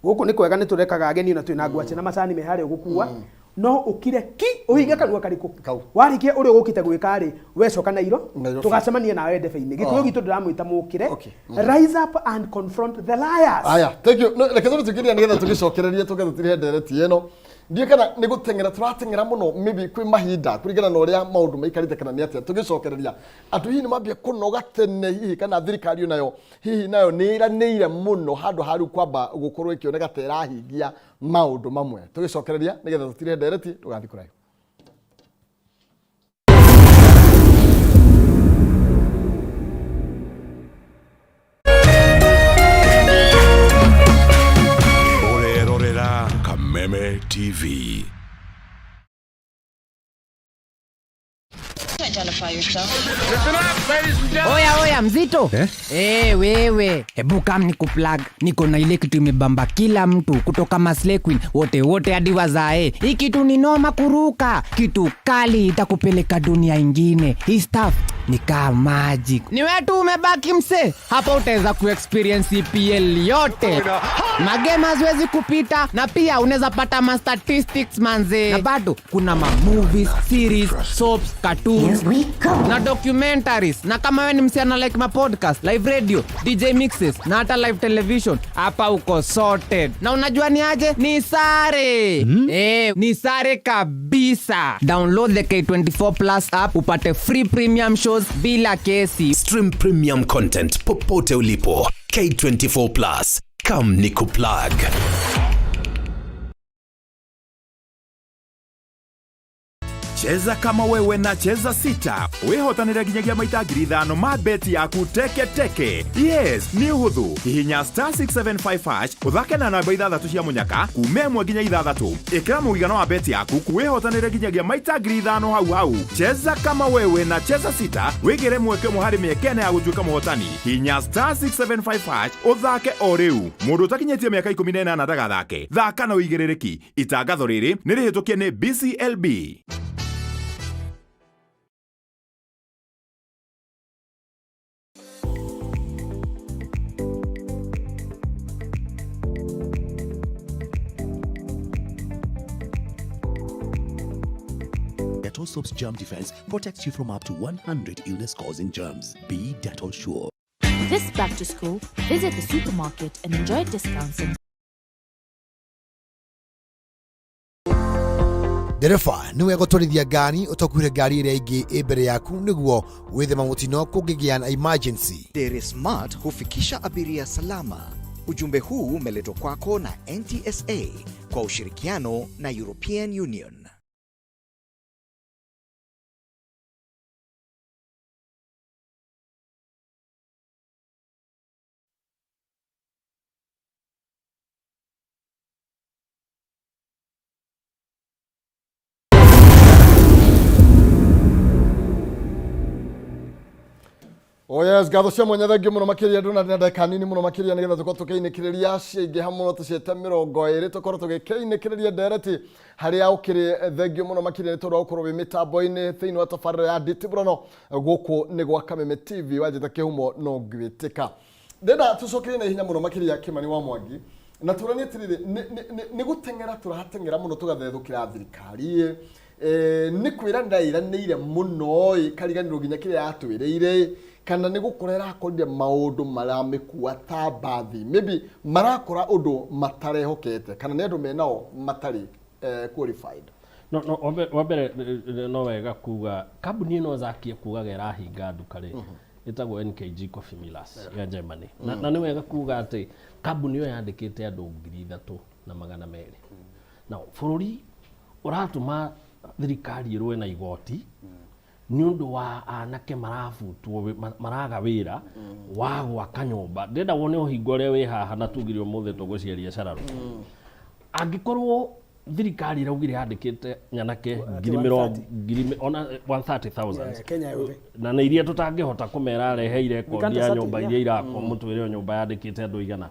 gũkũ nĩ kwega nĩ tũrekaga ageni ona twĩna ngwacĩ na macani me harĩa ũgũkua, no ũkire ki, ũhinge kanua karĩkũ. Warĩkia ũrĩa ũgũkĩte gwĩka rĩ, we coka Nairo, Nairobi. tũgacemania nawe ndebe-inĩ. Gĩkũyũ gitũ ndĩramwĩta mũkĩre, rise up and confront the liars. Aya, thank you. No, reke tũrĩ tũkĩria nĩgetha tũgĩcokererie tũke tũtirihe ndereti ĩno. Ndiũĩ kana nĩ gũteng'era tũrateng'era mũno maybe kwĩ mahinda kũringana na ũrĩa maũndũ maikarĩte kana nĩ atĩa. Tũgĩcokereria andũ hihi nĩ mambia kũnoga tene hihi kana thirikari onayo hihi nayo nĩ ĩranĩire mũno handũ ha rĩu kwamba gũkorwo ĩkĩoneka ta ĩrahingia maũndũ mamwe. Tũgĩcokereria nĩgetha tũtirihe ndereti ndũgathiĩ kũraihu. Ũrerorera Kameme TV. Oya oya mzito. Wewe. Hebu kam nikuplug. Niko na ile kitu imebamba kila mtu kutoka Maslay Queen wote wote hadi wazae. Hii kitu ni noma kuruka. Kitu kali itakupeleka dunia ingine. Hii stuff Ni kaa magic. Ni wewe tu umebaki mse. Hapa utaweza kuexperience EPL yote. Magame haziwezi kupita na pia unaweza pata ma statistics manze. Na bado kuna ma movies, series, soaps, cartoons na documentaries. Na kama wewe ni msichana like ma podcast, live radio, DJ mixes na hata live television, hapa uko sorted. Na unajua ni aje? Ni sare. Eh, ni sare kabisa. Download the K24 Plus app upate free premium shows bila kesi. Stream premium content popote ulipo. K24 Plus. Come nikuplug. Cheza kama wewe na Cheza Sita wihotanire nginyagia maita 5,000 ma beti yaku teke teke. Yes, nĩ ũhũthũ. Hihinya star 675 hash ũthake na namba ithathatũ cia mũnyaka kuma 1 nginya 6. Ĩkĩra mũigana wa beti yaku wĩhotanĩre nginyagia maita 5,000 hau hau. Cheza kama wewe na Cheza Sita wĩgĩre mweke ũmwe harĩ mĩeke ĩna ya gũtuĩka mũhotani. Hihinya star 675 hash ũthake o rĩu. Mũndũ ũtakinyĩtie mĩaka 18 ndagathake. Thaka na ũigĩrĩrĩki. Itangatho rĩrĩ nĩ rĩhĩtũkie nĩ BCLB. Dettol Soap's germ defense protects you from up to 100 illness-causing germs. Be Dettol sure. This back to school, visit the supermarket and enjoy discounts and Ndereba nĩ wega gũtwarithia ngari ũtakuire ngari ĩrĩa ĩngĩ ĩ mbere yaku nĩguo wĩthema mũtino kũngĩgĩa na emergency. Dere Smart hufikisha abiria salama. Ujumbe huu umeletwa kwako na NTSA kwa ushirikiano na European Union. Oh yes, ngatho cia mwanya thengio muno makiria ndona na ndagĩka nini muno makiria nigetha tukorwo tukiinĩkĩrĩria ciaingĩha mũno tũciĩte 20 tũkorwo tũgĩkĩinĩkĩrĩria ndereti harĩa ũkĩrĩ thengio mũno makiria nĩ tondũ wa gũkorwo wĩ mĩtambo-inĩ thĩinĩ wa tabarĩra ya Nditiburano gũkũ nĩ gwa Kameme TV wanjĩta kĩhumo no ngwĩtĩka. Ndĩrenda tũcokerie na ihenya mũno makiria Kĩmani wa Mwangi na tũranie atĩrĩrĩ nĩ gũteng'era tũrateng'era mũno tũgathethũkĩra thirikari nĩ kwĩranĩra ĩranĩire mũno ĩ kariganĩrwo nginya kĩrĩa yatwĩrĩire kana nĩ gũkora ĩrakorire maũndũ maramĩkua ta mbathi maybe marakora ũndũ matarehokete kana nĩ andũ menao matarĩ qualified. No wa mbere no wega kuga kambuni ĩno Zakia kugaga ĩrahinga nduka rĩ ĩtagwo NKG Coffee Millers ya Germany. Na nĩ wega kuga atĩ kambuni ĩyo yandĩkĩte andũ 3,200. Na bũrũri ũratũma thirikari ĩrũe na igoti nĩ ũndũ wa anake marabutwo maraga wĩra wa gwaka nyũmba. Ndĩrenda wone ũhingo ũrĩa wĩ haha na tugire ũmũthĩ tũgũciaria cararũ. Angĩkorwo thirikari ĩraugire yandĩkĩte nyanake 130,000 Kenya yothe na nĩ iria tũtangĩhota kũmera rehe irekondi ya nyũmba iria irakwo mũtwĩre nyũmba yandĩkĩte andũ igana.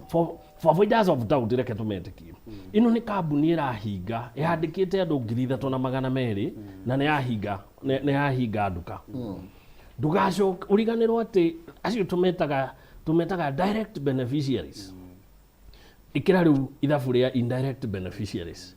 For avoidance of doubt reke tũmetĩkie ĩno nĩ kambuni ĩrahinga yandĩkĩte andũ 3,200 na nĩ yahinga nĩ yahinga nduka. Ndũgacoke ũriganĩrwo atĩ acio tũmetaga direct beneficiaries. Ikira rĩu ithabu rĩa indirect beneficiaries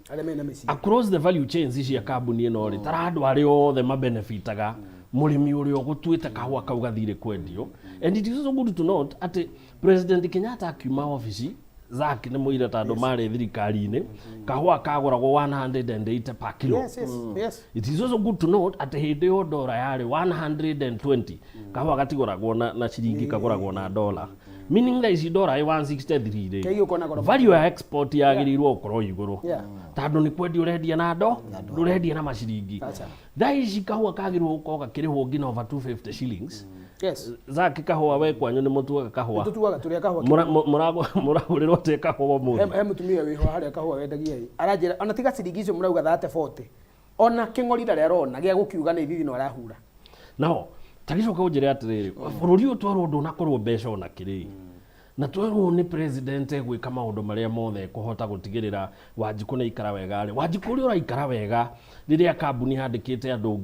across the value chains cia kambuni ĩno rĩ tara andũ arĩa othe mabenefitaga mũrĩmi ũrĩa ũgũtuĩte kahũa kau gathire kwendio. And it is also good to note atĩ President Kenyatta akiuma obici Zack nĩ mũira ta andũ marĩ thirikari-inĩ kahũa kagũragwo 180 per kilo. Yes, yes, yes. It is also good to note atĩ hĩndĩ ĩyo ndora yarĩ 120 kahũa gatigũragwo na ciringi kagũragwo na dola. Meaning that ici ndora ĩ 163 rĩ value ya export yagĩrĩirwo gũkorwo igũrũ tondũ nĩ kwendia ũrendia na ndũrendia na maciringi. Thaa ici kahũa kagĩrĩirwo gũkorwo gakĩrĩhwo nginya over 250 shillings. Yes. Zack kahũa we kwanyu nĩ mũtuaga kahũa? Tũtuaga tũrĩa kahũa. Mũragũrĩrwo atĩa kahũa ũmũthĩ? He mũtumia wĩho harĩa kahũa wendagia ĩ aranjĩra ona tiga ciringi icio mũrauga 30 40 ona kĩng'ori ndarĩ arona gĩa gũkiuga nĩ ithithino arahura. Nao tagicoka ũnjĩre atĩrĩrĩ bũrũri ũyũ twerwo ndũnakorwo mbeca ona kĩrĩ na twerwo nĩ president egwĩka maũndũ marĩa mothe ekũhota gũtigĩrĩra Wanjikũ nĩ aikara wega rĩ Wanjikũ ũrĩa ũraikara wega rĩrĩa kambuni yandĩkĩte andũ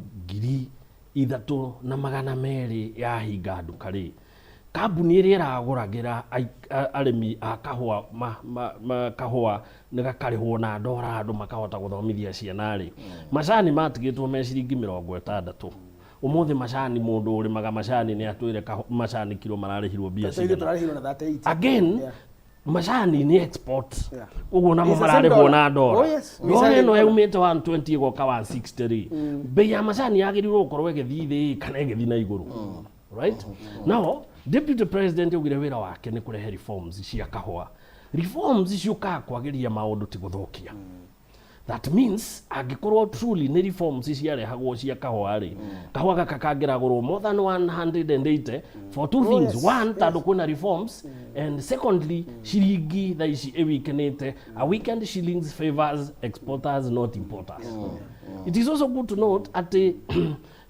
3200 yahinga nduka rĩ, kambuni ĩrĩa ĩragũragĩra arĩmi a kahũa kahũa nĩ gakarĩhwo na ndora, andũ makahota gũthomithia ciana rĩ, macani matigĩtwo me ciringi 60. Ũmũthĩ macani, mũndũ ũrĩmaga macani nĩ atwĩre macani kiro mararĩhirwo mbia Ithuĩ cigana. tũrarĩhirwo na 38. Again, macani nĩ export, ũguo namo It's the same mararĩhwo dollar. na ndora. Oh, yes. Ndora It's the ĩno same yaumĩte 120 ĩgoka 160 rĩ, mbei ya macani yagĩrĩirwo gũkorwo ĩgĩthiĩ thĩ kana ĩgĩthiĩ na igũrũ? Right now, deputy president augire wĩra wake nĩ kũrehe reforms cia kahũa. Reforms ciũkaga kwagĩria maũndũ, ti gũthũkia. That means angĩkorwo truly nĩ reforms ciarehagwo cia kahũa rĩ, kahũa gaka kangĩragũrwo more than 180 for two Oh, things. One, tondũ kwĩna reforms, and secondly, ciringi thaa ici ĩwikenĩte. A weakened shillings favors exporters, not importers. It is also good to note atĩ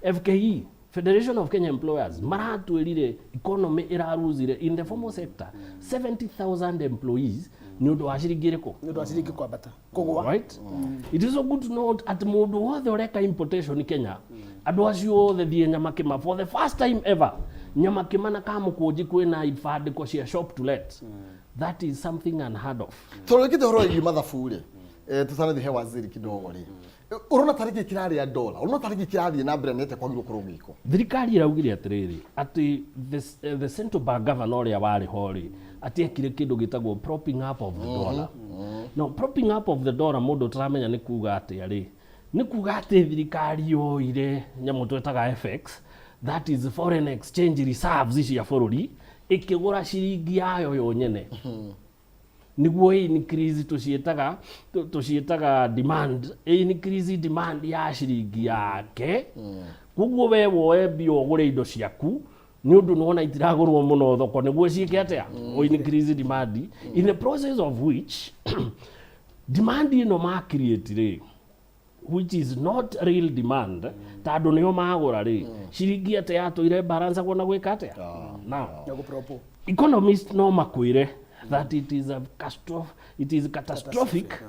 FKE, Federation of Kenya Employers, maratwĩrire economy ĩraruzire in the formal sector 70,000 employees nĩ ũndũ wa ciringi ĩrĩkũ? Nĩ ũndũ wa ciringi kwambata, kũgũa. Right, it is so good to note atĩ mũndũ wothe ũreka importation Kenya, andũ acio othe thiĩ Nyamakĩma, for the first time ever Nyamakĩma na Kamũkũnji kwĩna ibandĩko cia shop to let. That is something unheard of. Tondũ wĩkĩte ũhoro wĩgiĩ mathabu rĩ, tũtanathiĩ he waziri kidogo rĩ, ũrona tarĩ kĩ kĩrarĩa dola? Ũrona tarĩ kĩ kĩrathiĩ na mbere nĩ atĩa kwagĩrĩirwo gũkorwo gwĩkwo? Thirikari ĩraugire atĩrĩrĩ, atĩ the central bank governor ũrĩa warĩ ho rĩ, atĩ ekire kĩndũ gĩtagwo propping up of the dollar. No propping up of the dollar, mũndũ ũtaramenya nĩ kuga atĩa rĩ, nĩ kuga atĩ thirikari yoire nyamũ twĩtaga FX, that is foreign exchange reserves cia bũrũri, ĩkĩgũra ciringi yayo yo nyene nĩguo increase tũciĩtaga demand, increase demand ya ciringi yake. Koguo we woe mbia ũgũre indo ciaku nĩ ũndũ nĩwona itiragũrwo mũno thoko, nĩguo ciĩke atĩa? O increase demand, in the process of which demand ĩno ma create rĩ, which is not real demand, tondũ nĩo magũra rĩ, ciringi atĩ yatũire balance na gwĩka atĩa now? Na gũpropo. Economist no makwĩre that it is catastrophic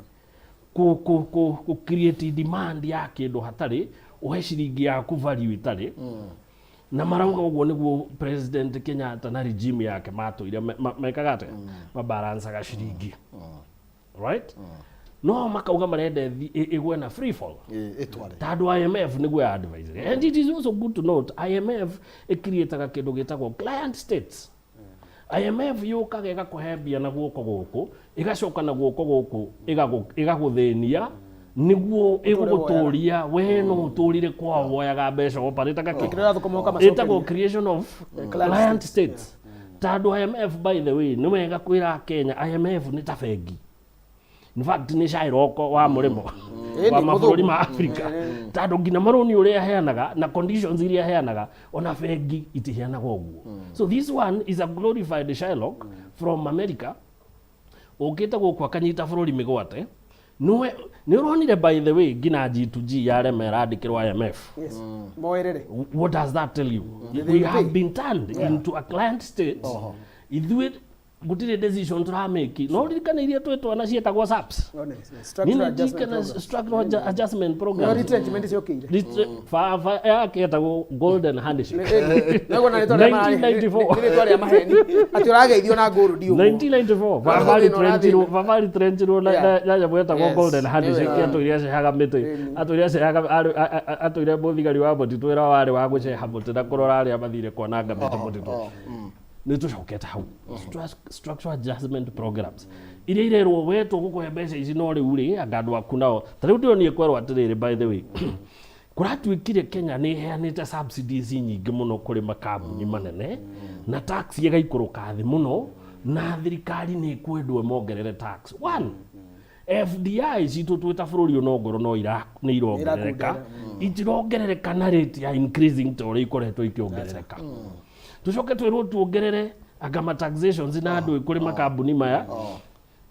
ku create demand ya kĩndũ hatarĩ, ũhe ciringi yaku value ĩtarĩ. Na marauga ũguo nĩguo President Kenyatta na regime yake matũire mekaga atĩa, mabalancaga ciringi, right? No makauga marenda ĩgwe na free fall. Ĩtware. Tondũ IMF nĩguo ya advisory. And it is also good to note IMF ĩcreataga kĩndũ gĩtagwo client states. IMF yũkaga ĩgakũhe mbia na guoko gũkũ, ĩgacoka na guoko gũkũ ĩgagũthĩnia nĩguo ĩgũgũtũria we no ũtũrire kwao woyaga mbeca oparĩtaga. Kĩrĩa ũrathũkũma ũkamacokeria. Ĩtagwo creation of client client states. Tondũ IMF, by the way, nĩ wega kwĩra Kenya IMF nĩ ta bengi. In fact, nĩ Shylock wa mũrĩmo wa Ĩni, mabũrũri mũthũngũ. ma Africa, tondũ nginya marũni ũrĩa aheanaga na conditions iria aheanaga, ona bengi itiheanaga ũguo. So this one is a glorified Shylock from America ũkĩte gũkũ akanyita bũrũri mĩgwate. Nĩwe nĩ ũronire, by the way, nginya G2G yarema ĩrandĩkĩrwo IMF. Yes. Moerere. What does that tell you? They We will have pay. been turned into a client state. Ithuĩ gũtirĩ decision tũramake. No ririkane iria twĩ twana ciĩtagwo SAPS. One, structural adjustment Nĩ program. structural adjustment program. No retrenchment ciokĩire. Baba yake yetagwo golden handshake. Naguo na rĩtwa rĩa 1994. nĩ rĩtwa rĩa maheni atĩ ũrageithio na ngũrũ ũguo. 1994 baba Ũrathĩna, ritrenchirwo ũrathĩna. baba ritrenchirwo na na nyamũ yetagwo golden handshake. Atũire acehaga mĩtĩ, atũire acehaga atũire mũthigari wa mũtitũ, wĩra warĩ wa gũceha mũtĩ na kũrora arĩa mathire kwananga mĩtĩ mũtitũ. Nĩ tũcokete hau. Structural adjustment programs iria irerwo we tũgũkũhe mbeca ici, no rĩu rĩ anga andũ aku nao ta rĩu ndĩronire kwerwo atĩrĩrĩ, by the way, kũratuĩkire Kenya nĩ ĩheanĩte subsidies nyingĩ mũno kũrĩ makambuni manene na tax ĩgaikũrũka thĩ mũno, na thirikari nĩ ĩkwendwo ĩmongerere tax. One, FDI citũ twĩ ta bũrũri onongorwo no nĩ irongerereka, itirongerereka na rate ya increasing ta ũrĩa ikoretwo ikĩongerereka. Tũcoke twĩrwo tuongerere anga ma taxations na andũ kũrĩ makambuni maya.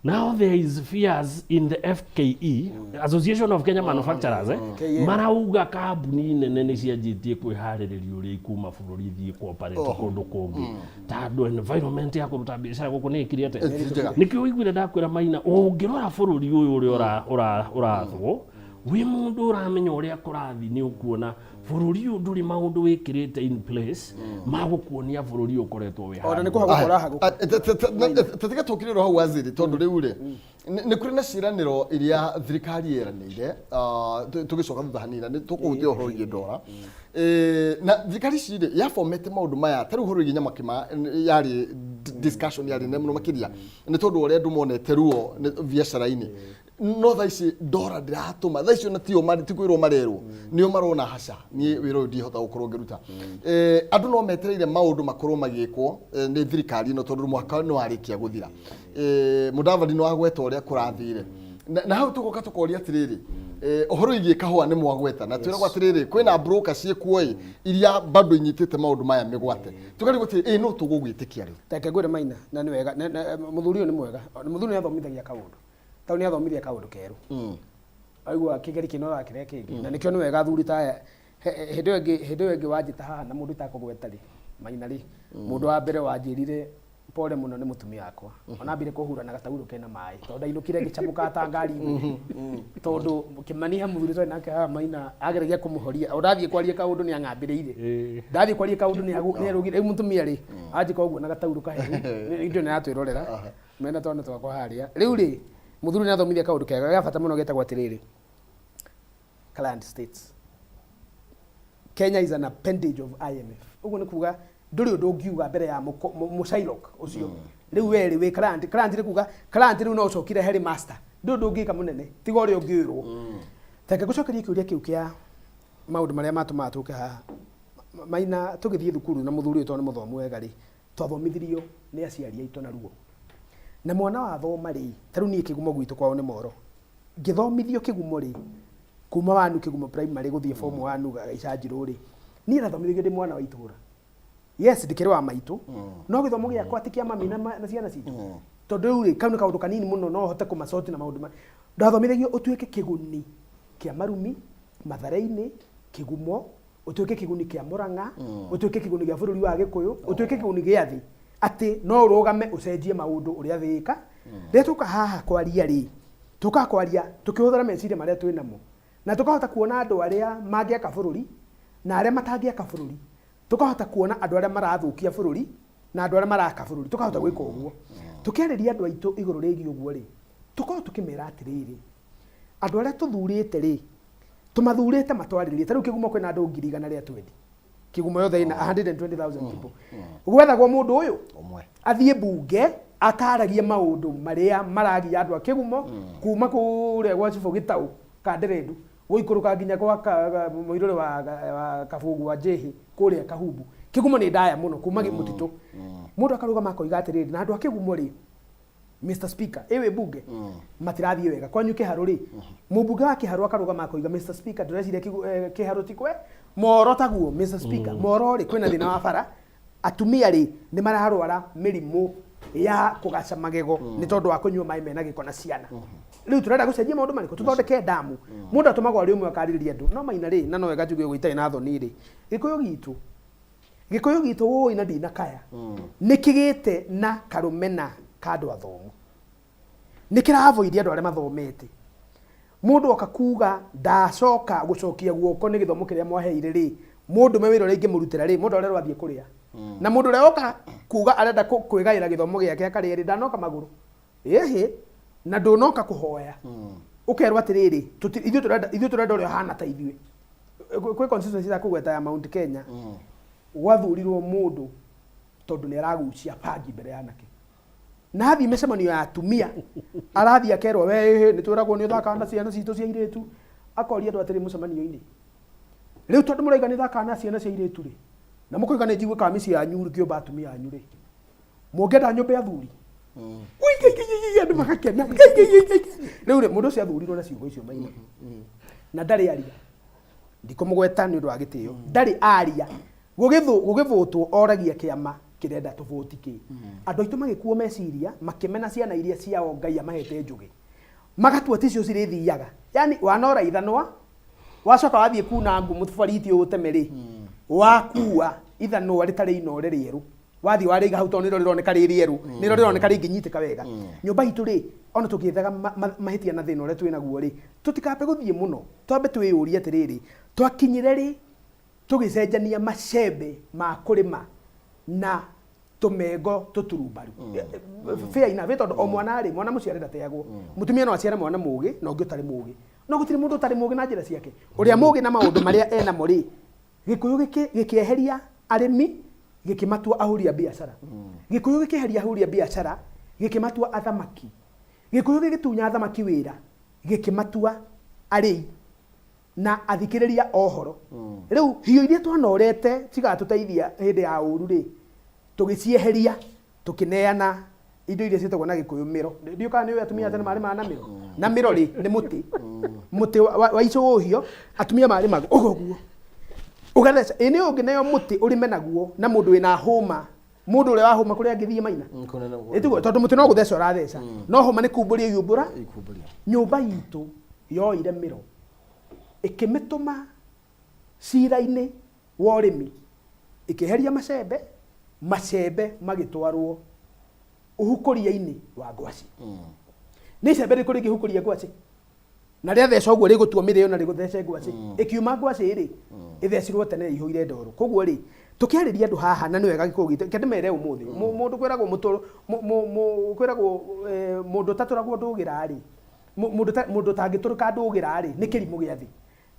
Now there is fears in the FKE, Association of Kenya Manufacturers, KM. Marauga kambuni nene nĩ cianjĩtie kwĩharĩrĩria ũrĩa ikuma bũrũri ithiĩ cooperate kũndũ kũngĩ, tondũ environment ya kũruta biacara gũkũ nĩ ĩkire atĩa? Ti njega. Nĩkĩo ũiguire ndakwĩra Maina, ũngĩrora bũrũri ũyũ ũrĩa ũrathwo Wĩ mũndũ ũramenya ũrĩa kũrathiĩ, nĩ ũkuona bũrũri ũyũ ndũrĩ maũndũ wĩkĩrĩte in place ma gũkuonia bũrũri ũyũ ũkoretwo wĩ Ona nĩ handũ. kũhagũka ũrahagũka. Tatiga tũkire hau, waziri, tondũ rĩu rĩ nĩ kũrĩ na ciĩranĩro iria thirikari yeranĩire. Tũgĩcoka thutha hanini na nĩ tũkũhutia ũhoro wĩgiĩ ndora. Na thirikari ici rĩ yabomete maũndũ maya, ta rĩu ũhoro wĩgiĩ nyamakĩma yarĩ discussion yarĩ nene mũno makĩria, nĩ tondũ wa ũrĩa andũ monete ruo biacara-inĩ. No thaa ici ndora ndĩratũma, thaa ici ona tio ti kwĩrwo marerwo, nĩo marona haca, niĩ wĩra ũyũ ndihota gũkorwo ngĩruta. Andũ no metereire maũndũ makorwo magĩkwo nĩ thirikari ĩno, tondũ mwaka nĩ warĩkia gũthira. Mudavadi nĩ wagweta ũrĩa kũrathire, na hau tũgoka tũkoria atĩrĩrĩ, ũhoro wĩgiĩ kahũa nĩ mwagweta na twĩragwo atĩrĩrĩ, kwĩna broker ciĩkuo ĩ iria bado inyitĩte maũndũ maya mĩgwate. Tũkarigwo atĩrĩ, ĩ no tũgũgwĩtĩkia rĩu? Reke ngwĩre, Maina, na nĩ wega mũthuri ũyũ nĩ mwega. Mũthuri nĩ athomithagia kaũndũ tau, nĩ athomithia kaũndũ kerũ, aigua kĩgeri kĩnoraga kĩrĩa kĩngĩ, na nĩkĩo nĩ wega athuri ta aya. Hĩndĩ ĩyo ĩngĩ wanjĩta haha na mũndũ itakũgweta rĩ, Maina rĩ, mũndũ wa mbere wanjĩrire pole mũno nĩ mũtumia wakwa. Ona ambire kũhura na gataurũ kena maĩ, tondũ ndainũkire ngĩcamũkaga ta ngari imwe, tondũ Kĩmani he mũthuri twarĩ nake haha, Maina, ageragia kũmũhoria. O ndathiĩ kwaria kaũndũ nĩ ang'ambĩrĩire, ndathiĩ kwaria kaũndũ nĩ arũgire. Rĩu mũtumia rĩ anjĩka ũguo na gataurũ kahehu, indo nĩ aratwĩrorera mena twana twakwa harĩa. Rĩu rĩ, mũthuri nĩ athomithia kaũndũ kega ga bata mũno getagwo atĩrĩrĩ, client states. Kenya is an appendage of IMF. Ũguo nĩ kuga ndũrĩ ũndũ ũngiuga mbere ya mũshailok ũcio. Rĩu we rĩ wĩ client. Client nĩ kuga client rĩu no ũcokire harĩ master, ndũrĩ ũndũ ũngĩka mũnene tiga ũrĩa ũngĩĩrwo. Reke ngũcokerie kĩũria kĩu kĩa maũndũ marĩa matũmaga tũke haha. Maina, tũgĩthiĩ thukuru na mũthuri ũyũ, tondũ nĩ mũthomu wega rĩ, twathomithirio nĩ aciari aitũ na ruo. Na mwana wathoma rĩ, ta rĩu niĩ kĩgumo gwitũ kwao nĩ Moro, ngĩthomithio kĩgumo rĩ, kuma wanu kĩgumo primary gũthiĩ form one Gaicanjirũ rĩ, niĩ ndathomithagio ndĩ mwana wa itũra. Yes, ndĩkĩrĩ wa maitũ, no gĩthomo gĩakwa ti kĩa mami na ciana citũ, tondũ rĩu rĩ, kau nĩ kaũndũ kanini mũno no hote kũmacoti na maũndũ ma ndathomithagio ũtuĩke kĩguni kĩa marumi Mathare-inĩ, kĩgumo ũtuĩke kĩguni kĩa Mũrang'a, ũtuĩke kĩguni gĩa bũrũri wa Gĩkũyũ, ũtuĩke kĩguni gĩa thĩ, atĩ no ũrũgame ũcenjie maũndũ ũrĩa thĩ ĩka. Rĩrĩa tũka haha kwaria rĩ, tũkaga kwaria tũkĩhũthĩra meciria marĩa twĩ namo, na tũkahota kuona andũ arĩa mangĩaka bũrũri na arĩa matangĩaka bũrũri, tũkahota kuona andũ arĩa marathũkia bũrũri na andũ arĩa maraka bũrũri. Tũkahota gwĩka ũguo. Tũkĩarĩria andũ aitũ igũrũ rĩgiĩ ũguo rĩ, tũkorwo tũkĩmera atĩrĩrĩ, andũ arĩa tũthurĩte rĩ, tũmathurĩte matwarĩrie. Ta rĩu kĩgumo kwĩna andũ 120,000, kĩgumo yothe ĩna 120,000 people. Gwethagwo mũndũ ũyũ athiĩ mbunge akaragie maũndũ marĩa maragia andũ a kĩgumo, kuma kũrĩa gwa cibũ Gĩtaũ Kanderendu gũikũrũka nginya gwa mũirũrĩ wa Kabũngũ wa Njĩhĩ kũrĩa Kahumbu. Kĩgumo nĩ ndaya mũno kuma mũtitũ. Mũndũ akarũgama akoiga atĩrĩrĩ, na andũ a kĩgumo rĩ, Mr Speaker, ĩwĩ mbunge matirathiĩ wega kwanyu kĩharũ rĩ, mũmbunge wa kĩharũ akarũgama akoiga, "Mr Speaker, ndĩreciria kĩharũ ti kwe Moro taguo. Mr Speaker, Moro rĩ, kwĩna thĩna wa bara, atumia rĩ nĩ mararwara mĩrimũ ya kũgaca magego nĩ tondũ wa kũnyua maĩ mena gĩko na ciana. Rĩu tũrenda gũcenjia maũndũ marĩkũ, tũthondeke ndamu." Mũndũ atũmagwo arĩ ũmwe akarĩrĩria andũ. No Maina rĩ, na no wega njuge ũguo itarĩ na thoni rĩ, Gĩkũyũ gitũ wũi na ndinakaya nĩ kĩgĩte na karũmena ka andũ athomu, nĩ kĩravoidia andũ arĩa mathomete. Mũndũ oka kuga ndacoka gũcokia guoko nĩ gĩthomo kĩrĩa mwaheire rĩ, mũndũ me wĩra ũrĩa ingĩmũrutĩra rĩ, mũndũ arerwo athiĩ kũrĩa. Na mũndũ ũrĩa oka kuga arenda kwĩgaĩra gĩthomo gĩake akarĩa rĩ, ndanoka magũrũ ĩhĩ na ndũnoka kũhoya. Ũkerwo atĩrĩrĩ, ithuĩ tũrenda ũrĩa ũhana ta ithuĩ. Kwĩ constituency ya kũgweta ya Mount Kenya, gwathurirwo mũndũ tondũ nĩ aragucia bangi mbere ya anake, na athiĩ mĩcemanio ya atumia arathiĩ akerwo, "We nĩ twĩragwo nĩ ũthakaga na ciana citũ cia irĩtu." Akoria andũ atĩrĩ mũcemanio-inĩ, "Rĩu tondũ mũraiga nĩ thakaga na ciana cia irĩtu rĩ, na mũkoiga nĩ njiguĩkaga mĩciĩ yanyu ngĩũmba atumia anyu rĩ, mũngĩenda nyũmbe athuri?" Ui, gai, gai, gai, andũ magakena. Gai, gai, gai, gai. Rĩu rĩ, mũndũ ũcio athurirwo na ciugo icio, Maina, na ndarĩ aria, ndikũmũgweta nĩ ũndũ wa gĩtĩo, ndarĩ aria. Gũgĩvũtwo oragia kĩama kĩrenda tũvũti kĩ. Andũ aitũ magĩkuo meciria, makĩmena ciana iria ciao Ngai amahete njũgĩ, magatua ticio cirĩthiaga. Yani wanora ithanwa, wacoka wathiĩ kuna ngũ mũbariti ũteme rĩ, wakua ithanwa rĩtarĩ inore rĩerũ. Wathiĩ warĩiga hau tondũ nĩrĩo rĩroneka rĩ rĩerũ, nĩrĩo rĩroneka rĩngĩnyitĩka wega. Nyũmba itũ rĩ, ona tũgĩethaga mahĩtia na thĩna ũrĩa twĩ naguo rĩ, tũtikambe gũthiĩ mũno, twambe twĩyũrie atĩrĩrĩ, twakinyire rĩ tũgĩcenjania macembe ma kũrĩma na tũmengo tũturumbaru? Fair enough, tondũ o mwana rĩ, mwana mũciare ndateagwo. Mũtumia no aciare mwana mũgĩ na ũngĩ ũtarĩ mũgĩ, no gũtirĩ mũndũ ũtarĩ mũgĩ na njĩra ciake. Ũrĩa mũgĩ na maũndũ marĩa enamo rĩ, Gĩkũyũ gĩkĩeheria arĩmi gĩkĩmatua ahũri a biacara. Gĩkũyũ gĩkĩeheria ahũri a biacara gĩkĩmatua athamaki. Gĩkũyũ gĩgĩtunya athamaki wĩra gĩkĩmatua arĩi na athikĩrĩria a ũhoro. Rĩu hiũ iria twanorete cigatũteithia hĩndĩ ya ũru rĩ, tũgĩcieheria tũkĩneana indo iria ciĩtagwo na Gĩkũyũ mĩro. Ndiũĩ kana nĩ ũĩ atumia a tene marĩmaga na mĩro. Na mĩro rĩ, nĩ mũtĩ. Mũtĩ wa icũhio, atumia marĩmaga ũguo ũguo. Ũgatheca. Ĩ nĩ ũngĩneo mũtĩ ũrĩme naguo na mũndũ wĩna hũma, mũndũ ũrĩa wa hũma kũrĩa angĩthiĩ maina. Ĩ tiguo? Tondũ mũtĩ no gũtheca ũratheca. No hũma nĩ kumbũria yumbũra. Nyũmba itũ yoire mĩro ĩkĩmĩtũma cira-inĩ wa ũrĩmi, ĩkĩeheria macembe, macembe magĩtwarwo ũhukũria-inĩ wa ngwacĩ. Nĩ icembe rĩrĩkũ rĩngĩhukũria ngwacĩ? Na rĩatheca ũguo rĩgũtua mĩrĩo na rĩgũthece ngwacĩ. Ĩkiuma ngwacĩ rĩ, ĩthecirwo tene ĩihũire ndoro. Koguo rĩ, tũkĩarĩria andũ haha na nĩ wega Gĩkũyũ gitũ, reke ndĩmere ũmũthĩ, mũndũ kwĩragwo mũtũrũ, kwĩragwo mũndũ ũtatũragwo ndũgĩra rĩ, mũndũ ũtangĩtũrĩka ndũgĩra rĩ, nĩ kĩrimũ gĩa thĩ.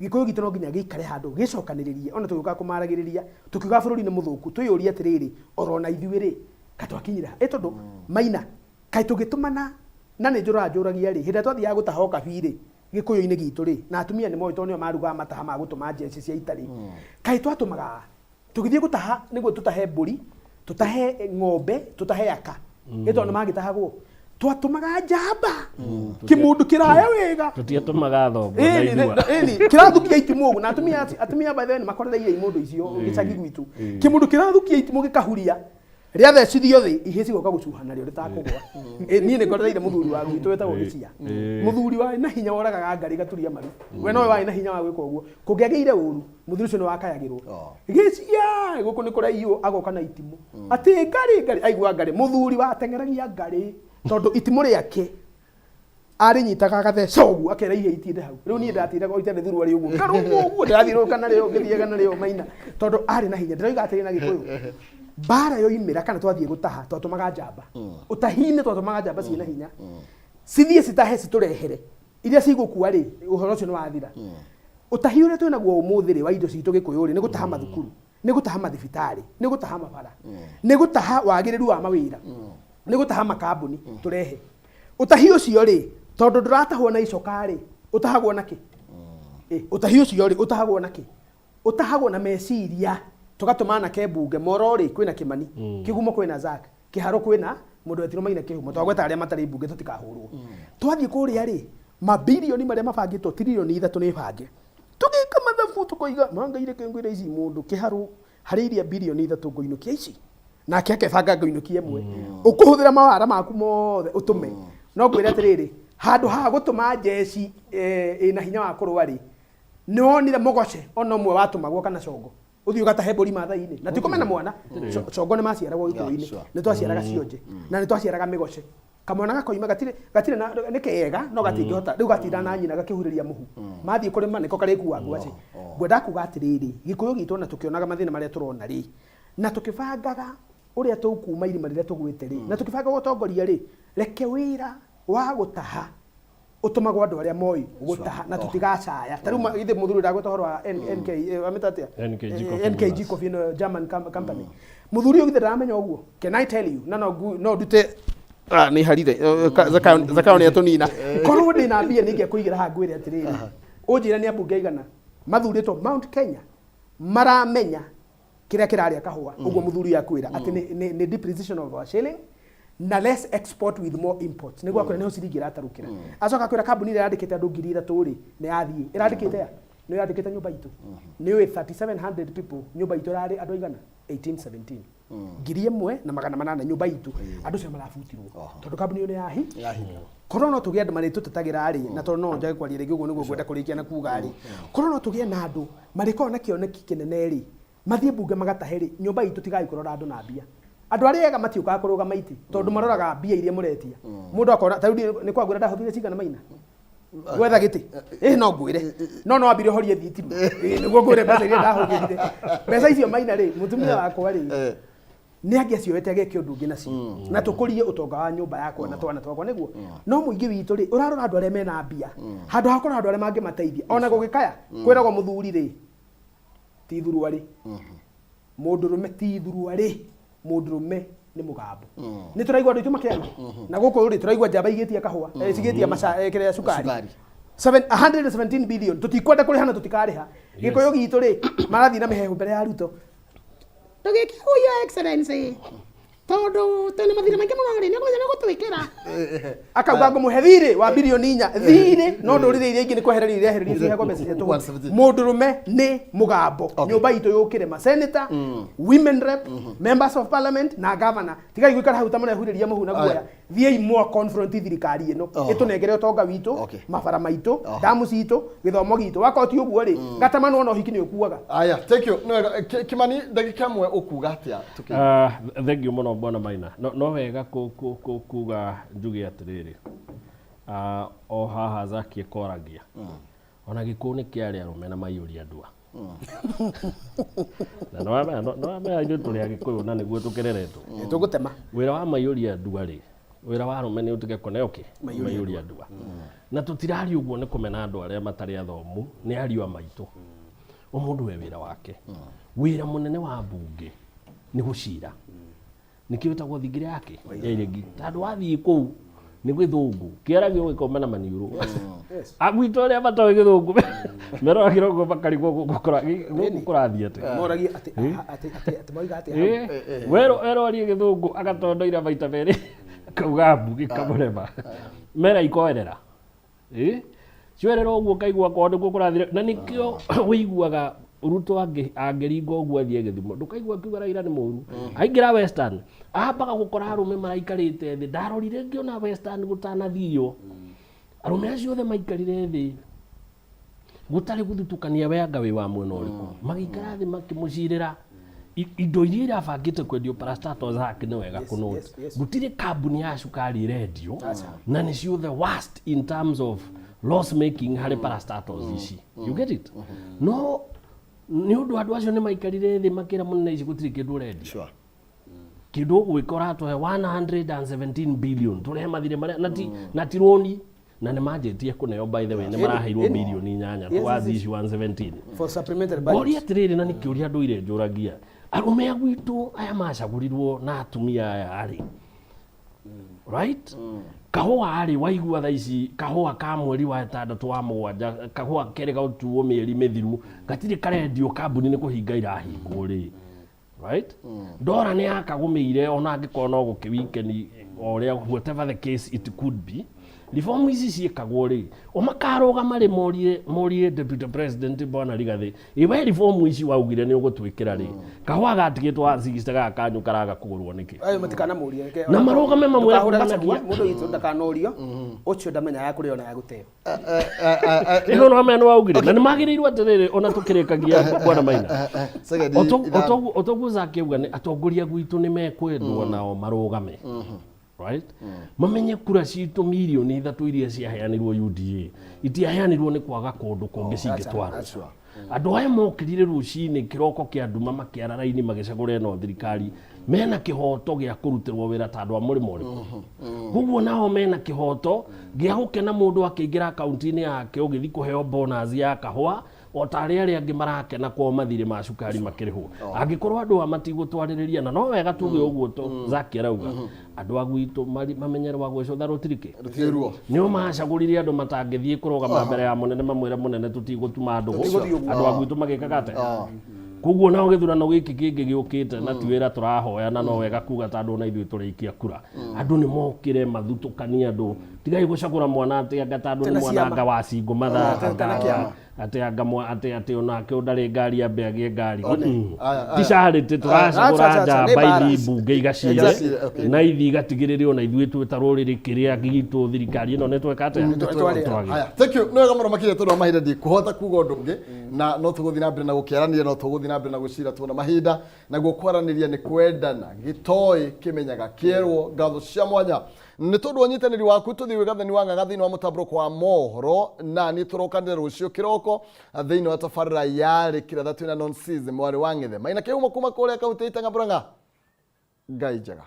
Gĩkũyũ gitũ no nginya gĩikare handũ gĩcokanĩrĩrie, ona tũgĩũkaga kũmaragĩrĩria, tũkiugaga bũrũri nĩ mũthũku, twĩyũrie atĩrĩrĩ, oro na ithuĩ rĩ, ka twakinyire ha? Ĩ tondũ Maina, kaĩ tũgĩtũmana, na nĩ njũraga njũragia rĩ, hĩndĩ ĩrĩa twathiaga gũtaha ũkabi rĩ, Gĩkũyũ-inĩ gitũ rĩ, na atumia nĩ moĩ tondũ nĩo marugaga mataha ma gũtũma njeci cia ita rĩ, kaĩ twatũmaga a? Tũgĩthiĩ gũtaha nĩguo tũtahe mbũri, tũtahe ng'ombe, tũtahe aka. Ĩ tondũ nĩ magĩtahagwo. Twatũmaga njamba, kĩmũndũ kĩraya wega. Tũtiatũmaga thongo na Ĩni, irua. ĩni, kĩrathukia itimũ ũguo na atumia atumia by the way nĩ makorereire imũndũ icio gĩcagi gwitũ. Kĩmũndũ kĩrathukia itimũ gĩkahuria rĩathecithio thĩ ihĩ cigoka gũcuha narĩo rĩtakũgwa. Ĩ, niĩ nĩ ngorereire mũthuri wa gwitũ wetagwo Gĩcia. Mũthuri warĩ na hinya woragaga ngarĩ gaturia maru. We nowe warĩ na hinya wa gwĩka ũguo. Kũngĩagĩire ũru, mũthuri ũcio nĩ wakayagĩrwo. Gĩcia gũkũ nĩ kũraiywo, agoka na itimũ. Atĩ ngarĩ ngarĩ, aigua ngarĩ, mũthuri wateng'eragia ngarĩ tondũ itimũ rĩake arĩnyitaga agatheca ũguo akera ihe itinde hau. Rĩu niĩ ndatindaga o itarĩ thuruarĩ ũguo, ngarũma ũguo ndĩrathiũrũrũka narĩo ngĩthiaga narĩo Maina, tondũ arĩ na hinya. Ndĩroiga atĩrĩ na Gĩkũyũ, mbara yoimĩra kana twathiĩ gũtaha twatũmaga njamba. Ũtahi-inĩ twatũmaga njamba ciĩna hinya, cithiĩ citahe citũrehere. Iria cigũkua rĩ, ũhoro ũcio nĩ wathira. Ũtahi ũrĩa twĩ naguo ũmũthĩ rĩ, wa indo citũ Gĩkũyũ rĩ, nĩ gũtaha mathukuru, nĩ gũtaha mathibitarĩ, nĩ gũtaha mabara, nĩ gũtaha wagĩrĩru wa mawĩra, nĩ gũtaha makambuni tũrehe. Ũtahi ũcio rĩ, tondũ ndũratahwo na icoka rĩ, ũtahagwo na kĩ? Ũtahi ũcio rĩ, ũtahagwo na kĩ? Ũtahagwo na meciria. Tũgatũma anake mbunge, Moro rĩ, kwĩna Kĩmani, Kĩgumo kwĩna Zack, Kĩharũ kwĩna mũndũ wetirwo Maina Kĩhumo, twagweta arĩa matarĩ mbunge tũtikahũrwo. Twathiĩ kũrĩa rĩ, mabirioni marĩa mabangĩtwo tiririoni ithatũ nĩ bange. Tũgĩka mathabu tũkoiga, ma Ngai reke ngwĩre ici mũndũ Kĩharũ harĩ iria birioni ithatũ ngũinũkia ici. Nake akebanga ngũinũkia ĩmwe. Ũkũhũthĩra mawara maku mothe ũtũme. No ngwĩre atĩrĩrĩ, handũ ha gũtũma njeci ĩna hinya wa kũrũa rĩ, nĩ wonire mũgoce ona ũmwe watũmagwo kana congo? Ũthiĩ ũgatahe mbũri Maathai-inĩ. Na ti kũmena mwana, congo nĩ maciaragwo Gĩkũyũ-inĩ. Nĩ twaciaraga cionje na nĩ twaciaraga mĩgoce. Kamwana gakoima gatirĩ gatirĩ na nĩ kega no gatingĩhota rĩu gatinda na nyina gakĩhurĩria mũhu. Mathiĩ kũrĩma nĩko karĩkuaga ngwacĩ. Ngwenda kuga atĩrĩrĩ, Gĩkũyũ gitũ ona tũkĩonaga mathĩna marĩa tũrona rĩ, na tũkĩbangaga ũrĩa tũkuma irima rĩrĩa tũgwĩte rĩ, na tũkĩbangaga ũtongoria rĩ, reke wĩra wa gũtaha ũtũmagwo andũ arĩa moĩ gũtaha na tũtigacaya. Ta rĩu ithe mũthuri ndagweta ũhoro wa NK, amĩta atĩa? NKG Coffee NKG Millers. Coffee ĩno German company. Mũthuri ũyũ githĩ ndaramenya ũguo? Can I tell you? Na no ndute. Ah, nĩ harire. Zakayo nĩ atũnina. Korwo ndĩ na mbia nĩ ingĩakũigĩra haha ngwĩre atĩrĩrĩ, ũnjĩre nĩ ambunge aigana mathurĩtwo Mount Kenya maramenya kĩrĩa kĩrarĩa kahũa. Ũguo mũthuri ũyũ akwĩra atĩ nĩ depreciation of our shilling na less export with more imports. Nĩguo akwĩra nĩho ciringi ĩratarũkĩra. Acoka akwĩra kambuni ĩrĩa yandĩkĩte andũ 3,000 rĩ, nĩ yathiĩ. Ĩrandĩkĩte a? Nĩ yandĩkĩte nyũmba itũ. Nĩ ũĩ 3700 people nyũmba itũ ĩrarĩ andũ aigana? 1817. 1800 nyũmba itũ. Andũ acio marabutirwo. Tondũ kambuni ĩyo nĩ yahi. Korwo no tũgĩe andũ marĩtũtetagĩra rĩ, na tondũ no njage kwaria rĩngĩ ũguo nĩguo ngwenda kũrĩkia na kuga rĩ, korwo no tũgĩe na andũ marĩkoragwo na kĩoneki kĩnene rĩ, mathiĩ mbunge magatahe rĩ, nyũmba itũ tigai kũrora andũ na mbia. Andũ arĩa ega matiũkaga kũrũgama itĩ tondũ maroraga mbia iria mũretia. Mũndũ akona ta rĩu nĩ kwangwĩra ndahũthire cigana maina gwetha gĩtĩ, ĩ no ngwĩre, no no wambire ũhorie thitima. Ĩ, nĩguo ngwĩre mbeca iria ndahũthĩrire. Mbeca icio maina rĩ, mũtumia wakwa rĩ, nĩ angĩacioete ageke ũndũ ũngĩ nacio na tũkũrie ũtonga wa nyũmba yakwa na twana twakwa nĩguo. No mũingĩ witũ rĩ, ũrarora andũ arĩa mena mbia handũ ha kũrora andũ arĩa mangĩmateithia. Ona gũgĩkaya kwĩragwo mũthuri rĩ ti thuruarĩ, mũndũrũme ti thuruarĩ, mũndũrũme nĩ mũgambo. Nĩ tũraigua andũ aitũ makĩaria na gũkũ rĩ, tũraigua njamba igĩtia kahũa, cigĩtia maca, kĩrĩa cukari. Cukari. 117 billion tũtikwenda kũrĩha na tũtikarĩha. Gĩkũyũ gitũ rĩ, marathiĩ na mĩhehu mbere ya Ruto tũgĩke ũũ, Your Excellency, tondũ twĩna mathirĩ maingĩ mũno rĩ, nĩ ũkũmenya nĩ ũgũtwĩkĩra. Akauga ngũmũhe thirĩ wa bilioni 4 thirĩ, no ndũrĩrĩ iria ingĩ nĩ kwehereria irehererio ciheagwo mbeca cia tũhũ. 117. Mũndũrũme nĩ mũgambo. Nyũmba itũ yũkĩre ma senator, women rep, members of parliament na governor. Tigai gũikara hau ta mũrehurĩria mũhu na guoya. Thiĩi mwa confront thirikari ĩno ĩtũnengere ũtonga witũ, mabara maitũ, damu citũ, gĩthomo gitũ. Wakorwo ti ũguo rĩ, gatamanwo ona ũhiki nĩ ũkuaga. Aya, thank you. Nĩ wega. Kimani, ndagĩka ĩmwe ũkuga atĩa? Ah, thank you mũno bwana Maina. No wega kuga njuge atĩrĩrĩ, ah, o haha Zaki ĩkoragia ona gĩkũyũ nĩ kĩarĩ arũme na maiyũria ndua na nĩwamenya ithuĩ tũrĩ agĩkũyũ na nĩguo tũkereretwo. Tũgũtema. Wĩra wa maiyũria ndua rĩ, wĩra wa arũme nĩ ũtige kũneo kĩ Maiyũria. Maiyũria ndua. Na tũtiraria ũguo nĩ kũmena andũ arĩa matarĩ athomu, nĩ ariũ a maitũ. O mũndũ we wĩra wake. Wĩra mũnene wa mbunge nĩ gũcira, nĩkĩo ĩtagwo thingire yake ya iregi, tondũ wathiĩ kũu nĩ gĩthũngũ kĩaragio gĩkoma na maniũrũ. Agwitũ arĩa matoĩ gĩthũngũ meroragĩra ũguo makarigwo gũkũ kũrathiĩ atĩa. Moragie atĩ atĩ atĩ atĩ moiga atĩ hau. Werwo arie gĩthũngũ agatondoira maita merĩ, akauga mbu gĩkamũrema mera ikoerera. Cioerera ũguo kaigua kwao nĩkuo kũrathire, na nĩkĩo ũiguaga Ruto angĩringa ũguo athiĩ Gĩthumo, ndũkaigua akiuga Raila nĩ mũru. Aingĩra Western ambaga gũkora arũme maraikarĩte thĩ. Ndarorire ngĩona Western gũtanathio arũme acio othe maikarire thĩ gũtarĩ gũthutũkania, we anga wĩ wa mwena ũrĩkũ, magĩikara thĩ makĩmũcirĩra indo iria irabangĩte kwendio parastatals hake. Nĩ wega kũnote gũtirĩ kambuni ya cukari ĩrendio na nĩcio the worst in terms of loss making harĩ parastatals ici, you get it? No nĩ ũndũ andũ acio nĩ maikarire thĩ makĩra mũnene, ici gũtirĩ kĩndũ ũrendia, kĩndũ ũgwĩka ũratũhe 117 billion tũrehe mathirĩ marĩa na ti rũni na nĩ manjĩtie kũneo. By the way, nĩ maraheirwo bilioni 8 towards ici 117 For supplementary budget. Ngoria atĩrĩrĩ, na nĩ kĩũria ndũire njũragia arũme a gwitũ aya macagũrirwo na atumia aya rĩ, right, kahũa rĩ, waigua thaa ici kahũa ka mweri wa ĩtandatũ wa mũgwanja, kahũa kerĩ gautuo mĩeri mĩthiru gatirĩ karendio, kambuni nĩ kũhinga irahingwo rĩ, right? Ndora nĩ yakagũmĩire ona angĩkorwo no gũkĩwikeni o ũrĩa, whatever the case it could be, reform ici ciĩkagwo rĩ, o makarũgama rĩ, morie deputy president bwana Rigathĩ, ĩ we reform ici waugire nĩ ũgũtwĩkĩra rĩ, kahũa gatigĩtwo wa 60 gaka kanyu karaga kũgũrwo nĩkĩ? Ayo matikanamũrie. Na marũgame mamwĩre. Ndũkahũre kumanagia. Gachagua, mũndũ witũ ndakanorio ũcio, ndamenyaga kũrĩa ona ya gũteo. Ĩno no amenya nĩ waugire na nĩ magĩrĩirwo atĩrĩrĩ, ona tũkĩrĩkagia bwana Maina. Second, Otoguo Zaki auga, nĩ atongoria gwitũ nĩ mekwendwo nao marũgame, right, mamenye kura citũ mirioni 3 iria ciaheanirwo UDA itiaheanirwo nĩ kwaga kũndũ kũngĩ cingĩtwarwo. Andũ aya mokĩrire rũcinĩ kĩroko kĩa nduma makĩara raini magĩcagũra ĩno thirikari, mena kĩhoto gĩa kũrutĩrwo wĩra ta andũ a mũrĩmo ũrĩkũ. Koguo nao mena kĩhoto gĩa gũkena mũndũ akĩingĩra akaunti-inĩ yake ũgĩthiĩ kũheo bonus ya kahũa o ta arĩa arĩa angĩ marakena kwao mathirĩ ma cukari makĩrĩhwo. Angĩkorwo andũ aya matigũtwarĩrĩria, na no wega tuge ũguo to Zaki arauga, andũ a gwitũ mamenye rwa gwĩcũtha rũtirĩ kĩ. Rũtirĩ ruo. Nĩo macagũrire andũ matangĩthiĩ kũrũgama mbere ya mũnene mamwĩre, mũnene, tũtigũtuma ndũgũ. Tũtigũthiĩ ũguo. Andũ a gwitũ magĩkaga atĩa? Koguo nao gĩthurano gĩkĩ kĩngĩ gĩũkĩte na ti wĩra tũrahoya, na no wega kuga tondũ ona ithuĩ tũrĩikia kura, andũ nĩ mokĩre mathutũkanie andũ. Tigai gũcagũra mwana atĩ anga tondũ nĩ Tena mwana ciama. anga wa cingũ mathaa Tena anga- kĩama. atĩ anga atĩ atĩ onake ũndarĩ ngari ambe agĩe ngari. Okay. Mm. Aya, aya. Ti charity tũracagũra Acha, acha, acha, njamba nĩ ithi balance. mbunge igacire Igacire, okay. na ithi igatigĩrĩre ona ithuĩ twĩ ta rũrĩrĩ kĩrĩa gitũ thirikari ĩno nĩ tweka atĩa? Twagĩa. Aya, thank you. Nĩ wega mũno makĩria tondũ wa mahinda ndikũhota kuga ũndũ ũngĩ na no tũgũthiĩ na mbere na gũkĩaranĩria, no tũgũthiĩ na mbere na gũcira tuona mahinda. Naguo kwaranĩria nĩ kwendana, gĩtoĩ kĩmenyaga kĩerwo. Ngatho cia mwanya nĩ tondũ wa ũnyitanĩri waku. Tũthiĩ gwĩ Gathoni wa Ng'ang'a thĩinĩ wa mũtambũrũko wa mohoro, na niĩ tũrokanĩre rũciũ kĩroko thĩinĩ wa tabarĩra yarĩ kĩratha twĩna nonsis mwarĩ wa Ng'ethe Maina Kĩhumo kuma kũrĩa kaunti ya Itang'a Murang'a. Ngai njega.